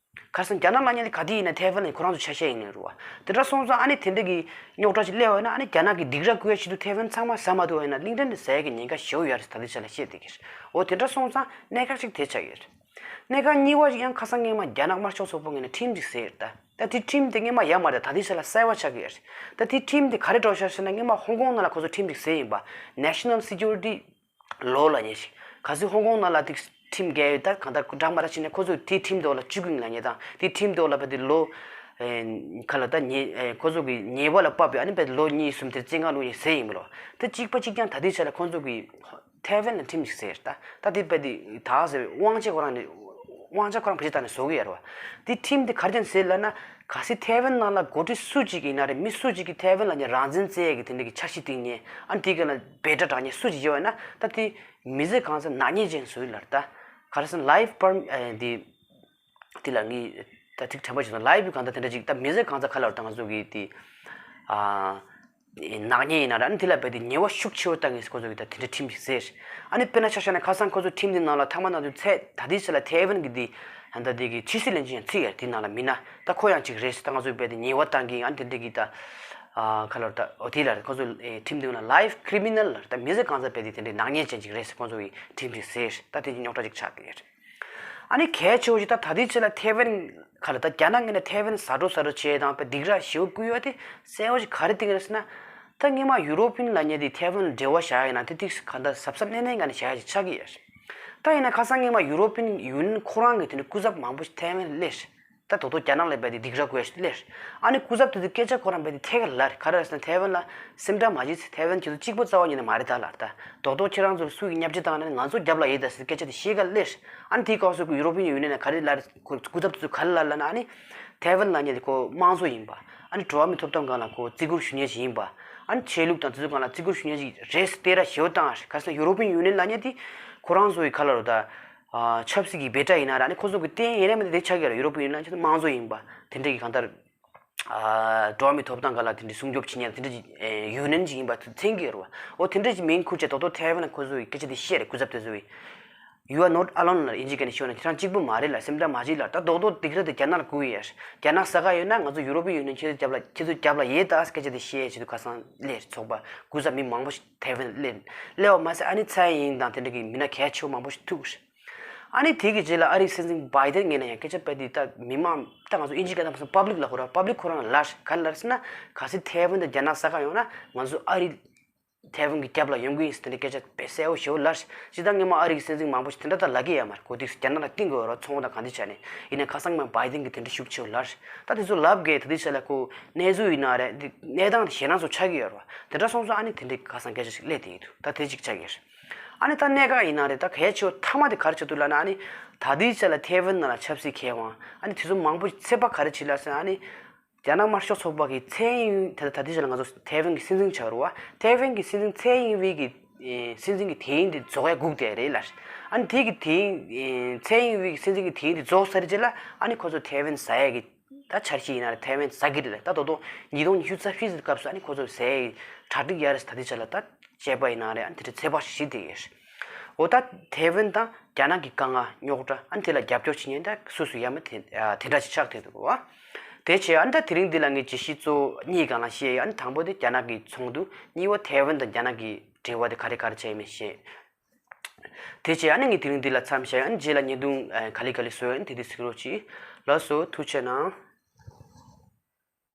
ཁ་སང་རྒྱ་ནག་ལབ་མཁན་དེ་ག་དུས་ཡིན་ན་ཐའེ་ཝན་ལ་ཁོ་རང་ཚོ་ཆ་ཤས་ཡིན་ནི་རེད་བ། དེ་འདྲ་སོང་ཙང་ཨ་ནི་དེ་འདྲ་གི་རྙོག་དྲ་ཞིག་སླེབས་པ་ཡིན་ན། ཨ་ནི་རྒྱ་ནག་གི་སྡིགས་ར་བསྐུལ་ཡ་ཆེད་དུ་ཐའེ་ཝན་ཚང་མ་ཟ་མ་ཐུབ་པ་ཡིན་ན་གླིང་ཏན་དེ་ཟ་ཡ་གི་ཉེན་ཁ་ཞེ་པོ་ཡོད་རེད། ད་ལྟའི་ཆ་ལ་བཤད་བསྡད་ཀྱི་རེད། འོ་དེ་འདྲ་སོང་ཙང་གནད་འགག་ཅིག་དེ་ཆགས་ཡོད་རེད། གནད་འགག་གཉིས་པ་ཞིག་ཡང་ཁ་སང་སྔོན་མ་རྒྱ་ནག་དམར་ཤོག་ཚོགས་པ་ངོས་ནས་ཁྲིམས་ཅིག་བཟོས་ཡོད་རེད། ད་ད་དེ་ཁྲིམས་དེ་སྔོན་མ་ཡོད་མ་རེད། ད་ལྟའི་ཆ་ལ་གསར་པ་ཆགས་ཀྱི་ཡོད་རེད། ད་དེ་ཁྲིམས་དེ་ག་རེ་འགྲོ་ཤག་ཟེར་ན། སྔོན་མ་ཧོང་ཀོང་ནང་ལ་ཁོ་ཚོ་ཁྲིམས་ཅིག་བཟོས་ཡིན་པ། National Security Law ལབ་མཁན་ཞིག་གལ་སྲིད་ཧོང་ཀོང་ནང་ལ་དེ་ཁྲིམས་འགལ་ཡོད། ད་གང་ལྟར་འདྲ་མི་འདྲ་བྱས་ནས་ཁོ་ཚོས་དེའི་ཁྲིམས་ཐོག་ལ་བཅུག་གི་ཡིན་ལབ་མཁན་དང་། དེའི་ཁྲིམས་ཐོག་ལ་བས་དེ་ལོ་ཁ་ལ་ད་ཉེས་ཁོ་ཚོ་གི་ཉེས་པ་ལ་དཔག་པའི་ཨ་ནི་བས་ལོ་གཉིས་གསུམ་དེ་བཙོན་ཁང་བླུགས་ནས་ཟེར་ཡིན་པ་རེད། དེ་གཅིག་པ་གཅིག་རྐྱང་ད་ལྟའི་ཆ་ལ་ཁོ་ཚོ་གི་ཐའེ་ཝན་ལ་ཁྲིམས་ཤིག་ཟེར། ད་ད་དེ་བས་དེ་ད་ཟེར་དབང་ཆ་ཁོ་རང་ནས་དབང་ཆ་ཁོ་རང་བེད་སྤྱོད་བཏང་ནས་བཟོ་གི་ཡོད་རེད་བ། དེ་ཁྲིམས་དེ་ག་རེ་བྱས་ནས་ཟེར་ལབ་ན། གལ་སྲིད་ཐའེ་ཝན་ནང་ལ་འགོ་ཁྲིད་སུ་གཅིག་ཡིན་ན་རེད། མི་སུ་གཅིག་གིས་ཐའེ་ཝན་ལབ་མཁན་རང་བཙན་བཙལ་ཡས་ཀྱི་དེ་འདྲ་གི་འཆར་གཞི་བཏིང་ནས། ཨ་ནི་དེ་ག་ལ་འབོད་སྒྲ་གྲགས་མཁན་སུ་གཅིག་ཡོད་ན། ད་དེ་མི་ཚེ་གང་ཚ་ནག་ཉེས་ཅན་བཟོ་ཡི་ལབ་རེད། ད་ག་རེ་ཟེར་ན། ལའིཕ་པར་ཨ་དེ་དེ་ལ་ངས་ད་ཐིག་དྲན་པ་བྱུང་སོང་། ལའིཕ་གང་ཚ་དེ་འདྲ་ཅིག་ད་མི་ཚེ་གང་ཚ་ག་ལབ་རེད། ད་ང་ཚོ་གི་དེ་ཨ་ནག་ཉེས་ཡིན་ན་རེད། ཨ་ནི་དེ་ལ་བས་དེ་ཉེས་པ་ཤུགས་ཆེ་བོ་བཏང་གི་ཁོ་ཚོ་གི་ད་དེ་འདྲ་ཁྲིམས་ཤིག་ཟེར། ཨ་ནི་དཔེར་ན་ཆ་བཞག་ན་ཁ་སང་ཁོ་ཚོ་ཁྲིམས་དེ་ནང་ལ་ཐ་མག་ནང་དུ་ཚད། ད་ལྟའི་ཆ་ལ་ཐའེ་ཝན་གི་དེ་ཨ་ད་དེ་གི་ཕྱི་སྲིད་བློན་ཆེན་ཡང་ཚུད་ཡ་དེ་ནང་ལ་མིན་ན། ད་ཁོ་ཡང་ཅིག་རེད་ཟེར། ད་ང་ཚོ་བས་དེ་ཉེས་པ་བཏང་གི། ཨ་ནི་དེ་འདྲ་གི་ད་ཨ་ག་ལབ་རེད། ད་འོ་དེ་ལ་རེད། ཁོ་ཚོ་ཨེ་ཁྲིམས་དེ་ནང་ལ་ལའིཕ་ཁི་རི་མི་ནལ་ལབ་རེད། ད་མི་ཚེ་གང་ཚ་བས་དེ་དེ་འདྲའི་ནག་ཉེས་ཅན་ཅིག་རེད་ཟེར་ཁོ་ཚོ་གི་ཁྲིམས་ཅིག་ཟེར། ད་དེ་གི་རྙོག་དྲ་ཅིག་ཆགས་ཀྱི་ཡོད་རེད། ཨ་ནི་གལ་ཆེ་བོ་ཞིག་ད་ད་ལྟའི་ཆ་ལ་ཐའེ་ཝན་ཁ་ལ་ད་རྒྱ་ནག་ངོས་ནས་ཐའེ་ཝན་ཟ་འགྲོ་ཟ་འགྲོ་བྱས་དང་བས་སྡིགས་ར་ཞེ་པོ་བསྐུལ་ཡོད་དེ། གསལ་པོ་ཞིག་ག་རེ་བསྟན་གྱི་རེད་ཟེར་ན། ད་སྔོན་མ་ཡུ་རོ་པིན་ལབ་མཁན་དེ་ཐའེ་ཝན་ལ་འབྲེལ་བ་བཞག་ཡོད་ན་དེ་ཏིག་གང་ལྟར་གཟབ་གཟབ་ནན་ནན་ག་ནས་བྱ་ཡ་ཞིག་ཆགས་ཀྱི་ཡོད་རེད། ད་ཡིན་ན་ཁ་སང་སྔོན་མ་ཡུ་རོ་པིན་ཡུ་ནི་ཡན་ཁོ་རང་གིས་དེ་འདྲའི་སྐུ་ཚབ་མང་པོ་ཞིག་ཐའེ་ཝན་ལ་སླེབས་རེད། ད་དོ་དོ་རྒྱ་ནག་ལ་བས་དེ་སྡིགས་ར་དགོས་ཞིག་སླེབས་རེད། ཨ་ནི་སྐུ་ཚབ་དེ་ཚོས་སྐད་ཆ་ཁོ་རང་བས་དེ་ཐད་ཀར་ལབ་རེད། ག་རེ་རེད་ཟེར་ན། ཐའེ་ཝན་ལ་སེམས་ཁྲལ་མ་བྱེད་ཟེར། ཐའེ་ཝན་ཁྱེད་ཚོ་གཅིག་པོ་རྩ་བ་ཉིད་ནས་མ་རེད་ད་ལབ་རེད། ད་དོ་དོ་ཁྱེད་རང་ཚོར་སུ་ཡིས་བརྙས་བཅོས་བཏང་ན་ང་ཚོ་རྒྱབ་ལ་ཡོད་ད་ཟེར་སྐད་ཆ་དེ་བཤད་ག་སླེབས་རེད། ཨ་ནི་དེའི་སྐབས་སུ་ཡུ་རོ་པིན་ཡུ་ནི་ཡན་ནས་ག་རེ་ལབ་རེད། ཁོ་སྐུ་ཚབ་དེ་ཚོས་ག་རེ་ལབ་ལབ་ན། ཨ་ནི་ཐའེ་ཝན་ལབ་མཁན་དེ་ཁོ་དམངས་གཙོ་ཡིན་པ། ཨ་ནི་འགྲོ་བ་མིའི་ཐོབ་ཐང་སྒང་ལ་ཁོ་བརྩི་བཀུར་ཞུ་མཁན་ཞིག་ཡིན་པ། ཨ་ནི་ཆོས་ལུགས་དང་དེ་ཚོའི་སྒང་ལ་བརྩི་བཀུར་ཞུ་མཁན་ཞིག་རེད་ཟེར་སྟེར་ར་ཞེ་པོ་བཏང་རེད། ག་རེ་ཟེར་ན་ཡུ་རོ་པིན་ཡུ་ནི་ཡན་ལབ་མཁན་དེ་ཁོ་རང་ཚོ་ཡི་ག་ལབ་རེད་ད། ཨ་ཆབ་སྲིད་ཀྱི་འབོད་སྒྲ་ཡིན་ན་ར། ཨ་ནི་ཁོ་ཚོ་གི་རྟེན་ཡིན་ན་མིན་ན་དེ་ཆགས་ཀྱི་རེད། ཡུ་རོ་པིན་ཡུ་ནི་ཡན་ལབ་མཁན་དེ་དམངས་གཙོ་ཡིན་པ། དེ་འདྲ་གི་གང་ལྟར་ཨ་འགྲོ་བ་མིའི་ཐོབ་ཐང་སྒང་ལ་དེ་འདྲ་སྲུང་སྐྱོབ་བྱེད་མཁན་དེ་འདྲ་གི་ཨེ་ཡུ་ནི་ཡན་ཅིག་ཡིན་པ་མཚོན་གྱི་ཡོད་རེད་བ། འོ་དེ་འདྲ་གི་མིང་ཁུར་བྱས་དོ་དོ་ཐའེ་ཝན་ལ་ཁོ་ཚོ་ཡི་སྐད་ཆ་དེ་བཤད་རེད། སྐུ་ཚབ་དེ་ཚོ་ཡིས། You are not alone ལབ། དབྱིན་ཇིའི་སྐད་ནས་ཤོད་ན་ཁྱེད་རང་གཅིག་པུ་མ་རེད་ལབ། སེམས་ཁྲལ་མ་བྱེད་ལབ། ད་རྡོག་རྡོག་སྡིགས་ར་དེ་རྒྱ་ནག་ལ་བསྐུལ་ཡོད། རྒྱ་ནག་ཟ་ག་ཡོད་ན་ང་ཚོ་ཡུ་རོ་པི་ཡུ་ནི་ཡན་ཁྱེད་ཚོ་རྒྱབ་ལ་ཁྱེད་ཚོ་རྒྱབ་ལ་ཡོད་ད་ཟེར་སྐད་ཆ་དེ་བཤད་ཡས་ཆེད་དུ་ཁ་སང་སླེབས་རེད། ཚོགས་པ་སྐུ་ཚབ་མི་མང་པོ་ཞིག་ཐའེ་ཝན་སླེབས་སླེབས་པ་མ་ཟད། ཨ་ནི་ཚའེ་ཨིན་དང་དེ་འདྲ་གི་མི་སྣ་གལ་ཆེ་བོ་མང་པོ་ཞིག་ཐུག་རེད། ཨ་ནི་དེ་གི་རྗེས་ལ་ཨ་རིའི་སྲིད་འཛིན་བྷའི་ཏན་ངོས་ནས་ཡང་སྐད་ཆ་སྤེལ་དུས། ད་མི་མང་ད་ང་ཚོ་དབྱིན་ཇིའི་སྐད་དང་མ་སོང་པབ་ལིག་ལབ་དགོས་རེད། པབ་ལིག་ཁོ་རང་ལ་ལབ་རེད། ག་རེ་ལབ་རེད་ཟེར་ན། གལ་སྲིད་ཐའེ་ཝན་དང་རྒྱ་ནག་ཟ་ག་ཡོང་ན་ང་ཚོ་ཨ་རི་ ཐའེ་ཝན་གྱི་རྒྱབ་ལ་ཡོང་གི་ཡིན་ཟེར་དེ་འདྲའི་སྐད་ཆ་དཔེ་གསལ་པོ་ཞེ་པོ་ལབ་རེད། སྤྱིར་བཏང་སྔོན་མ་ཨ་རི་གི་སྲིད་འཛིན་མང་པོ་ཞིག་དེ་འདྲ་ད་ལབ་ཀྱི་ཡོད་མ་རེད། གོ་ཐོས་རྒྱ་ནག་ལ་བསྟུན་དགོས་རེད། ཚོང་པ་དང་གང་ཅི་བྱས་ནས་ཡིན་ནའི་ཁ་སང་མ་བྷའི་ཏིན་གྱིས་དེ་འདྲ་ཤུགས་ཆེ་པོ་ལབ་རེད། ད་དེ་ཚོ་ལབ་གི་ད་ལྟའི་ཆ་ལ་ཁོ་གནས་ཚུལ་ཡིན་ན་རེད། འདི་གནས་སྟངས་དེ་ཞེད་སྣང་ཚོ་ཆགས་ཀྱི་ཡོད་རེད་བ། དེ་འདྲ་སོང་ཙང་ཨ་ནི་དེ་འདྲའི་ཁ་སང་སྐད་ཆ་ཞིག་སླེབས་བསྡད་ཀྱི་འདུག་ད་དེ་གཅིག་ཆགས་ཀྱི་རེད། ཨ་ནི་ད་གནད་འགག་ཡིན་ན་རེད། ད་གལ་ཆེ་བ་མཐའ་མ་དེ་ག་རེ་ཆགས་འདུག་ལབ་ན། ཨ་ནི་ད་ལྟའི་ཆ་ལ་ཐའེ་ཝན་ནང་ལ་ཆབ་སྲིད་མཁས་དབང་ཨ་ནི་དེ་ཚོ་མང་པོ་ཚོད་དཔག་ག་རེ་བྱེད་ལབ་ཟེར་ན། ཨ་ནི་རྒྱ་ནག་དམར་ཤོག་ཚོགས་པ་གི་ཚད་ཡིན། ད་ད་ལྟའི་ཆ་ལ་ང་ཚོ་ཐའེ་ཝན་གྱི་སྲིད་འཛིན་ཆགས་རེད་བ། ཐའེ་ཝན་གྱི་སྲིད་འཛིན་ཚད་ཡིན་བའི་གི་ཨེ་སྲིད་འཛིན་གྱི་དུས་ཡུན་དེ་རྫོགས་ཡ་སྒུག་བསྡད་རེད་ལབ། ཨ་ནི་དེ་གི་དུས་ཡུན་ཨེ་ཚད་ཡིན་བའི་གི་སྲིད་འཛིན་གྱི་དུས་ཡུན་དེ་རྫོགས་ཚར་རྗེས་ལ་ཨ་ནི་ཁོ་ཚོ་ཐའེ་ཝན་ཟ་ཡ་གི་ད་འཆར་གཞི་ཡིན་ན་རེད། ཐའེ་ཝན་ཟ་གི་རེད་ལབ། ད་ད་དུང་ཉིས་སྟོང་ཉི་ཤུ་རྩ་བཞི་ཙམ་སྐབས་སུ་ཨ་ནི་ཁོ་ཚོ་ཟ་ཡ་གི་གྲ་སྒྲིག་ཡ་རེད། ད་ལྟའི་ཆ་ལ་ད་བྱས་པ་ཡིན་ན་རེད། ཨ་ནི་དེ་འདྲའི་ཚོད་དཔག་ཞིག་བྱེད་བསྡད་ཡོད་རེད། འོ་ད་ཐའེ་ཝན་དང་རྒྱ་ནག་གི་དཀའ་ངལ་རྙོག་དྲ་ཨ་ནི་དེ་ལ་རྒྱབ་སྐྱོར་བྱེད་མཁན་ད་སུ་སུ་ཡོད་མེད་དེ་ཨ་དེ་འདྲ་ཞིག་ཆགས་བསྡད་འདུག་བ། དེ་བྱས་ཨ་ནི་ད་དེ་རིང་འདི་ལ་ངས་བརྗོད་གཞི་གཙོ་བོ་གཉིས་སྒང་ལ་བཤད་ཡོད། ཨ་ནི་དང་པོ་དེ་རྒྱ་ནག་གི་ཚོགས་འདུ། གཉིས་པ་ཐའེ་ཝན་དང་རྒྱ་ནག་གི་འབྲེལ་བ་དེ་ག་རེ་ག་རེ་བྱས་ཡོད་མེད་བཤད། དེ་བྱས་ཨ་ནི་ངས་དེ་རིང་འདི་ལ་མཚམས་བཞག་ཡོད། ཨ་ནི་རྗེས་ལ་བརྙན་ཐུང་ཨ་ག་ལེ་ག་ལེ་བཟོ་ཡོད། ཨ་ནི་དེ་དུས་གཟིགས་རོགས་གྱིས། ལགས་སོ། ཐུགས་རྗེ་གནང་།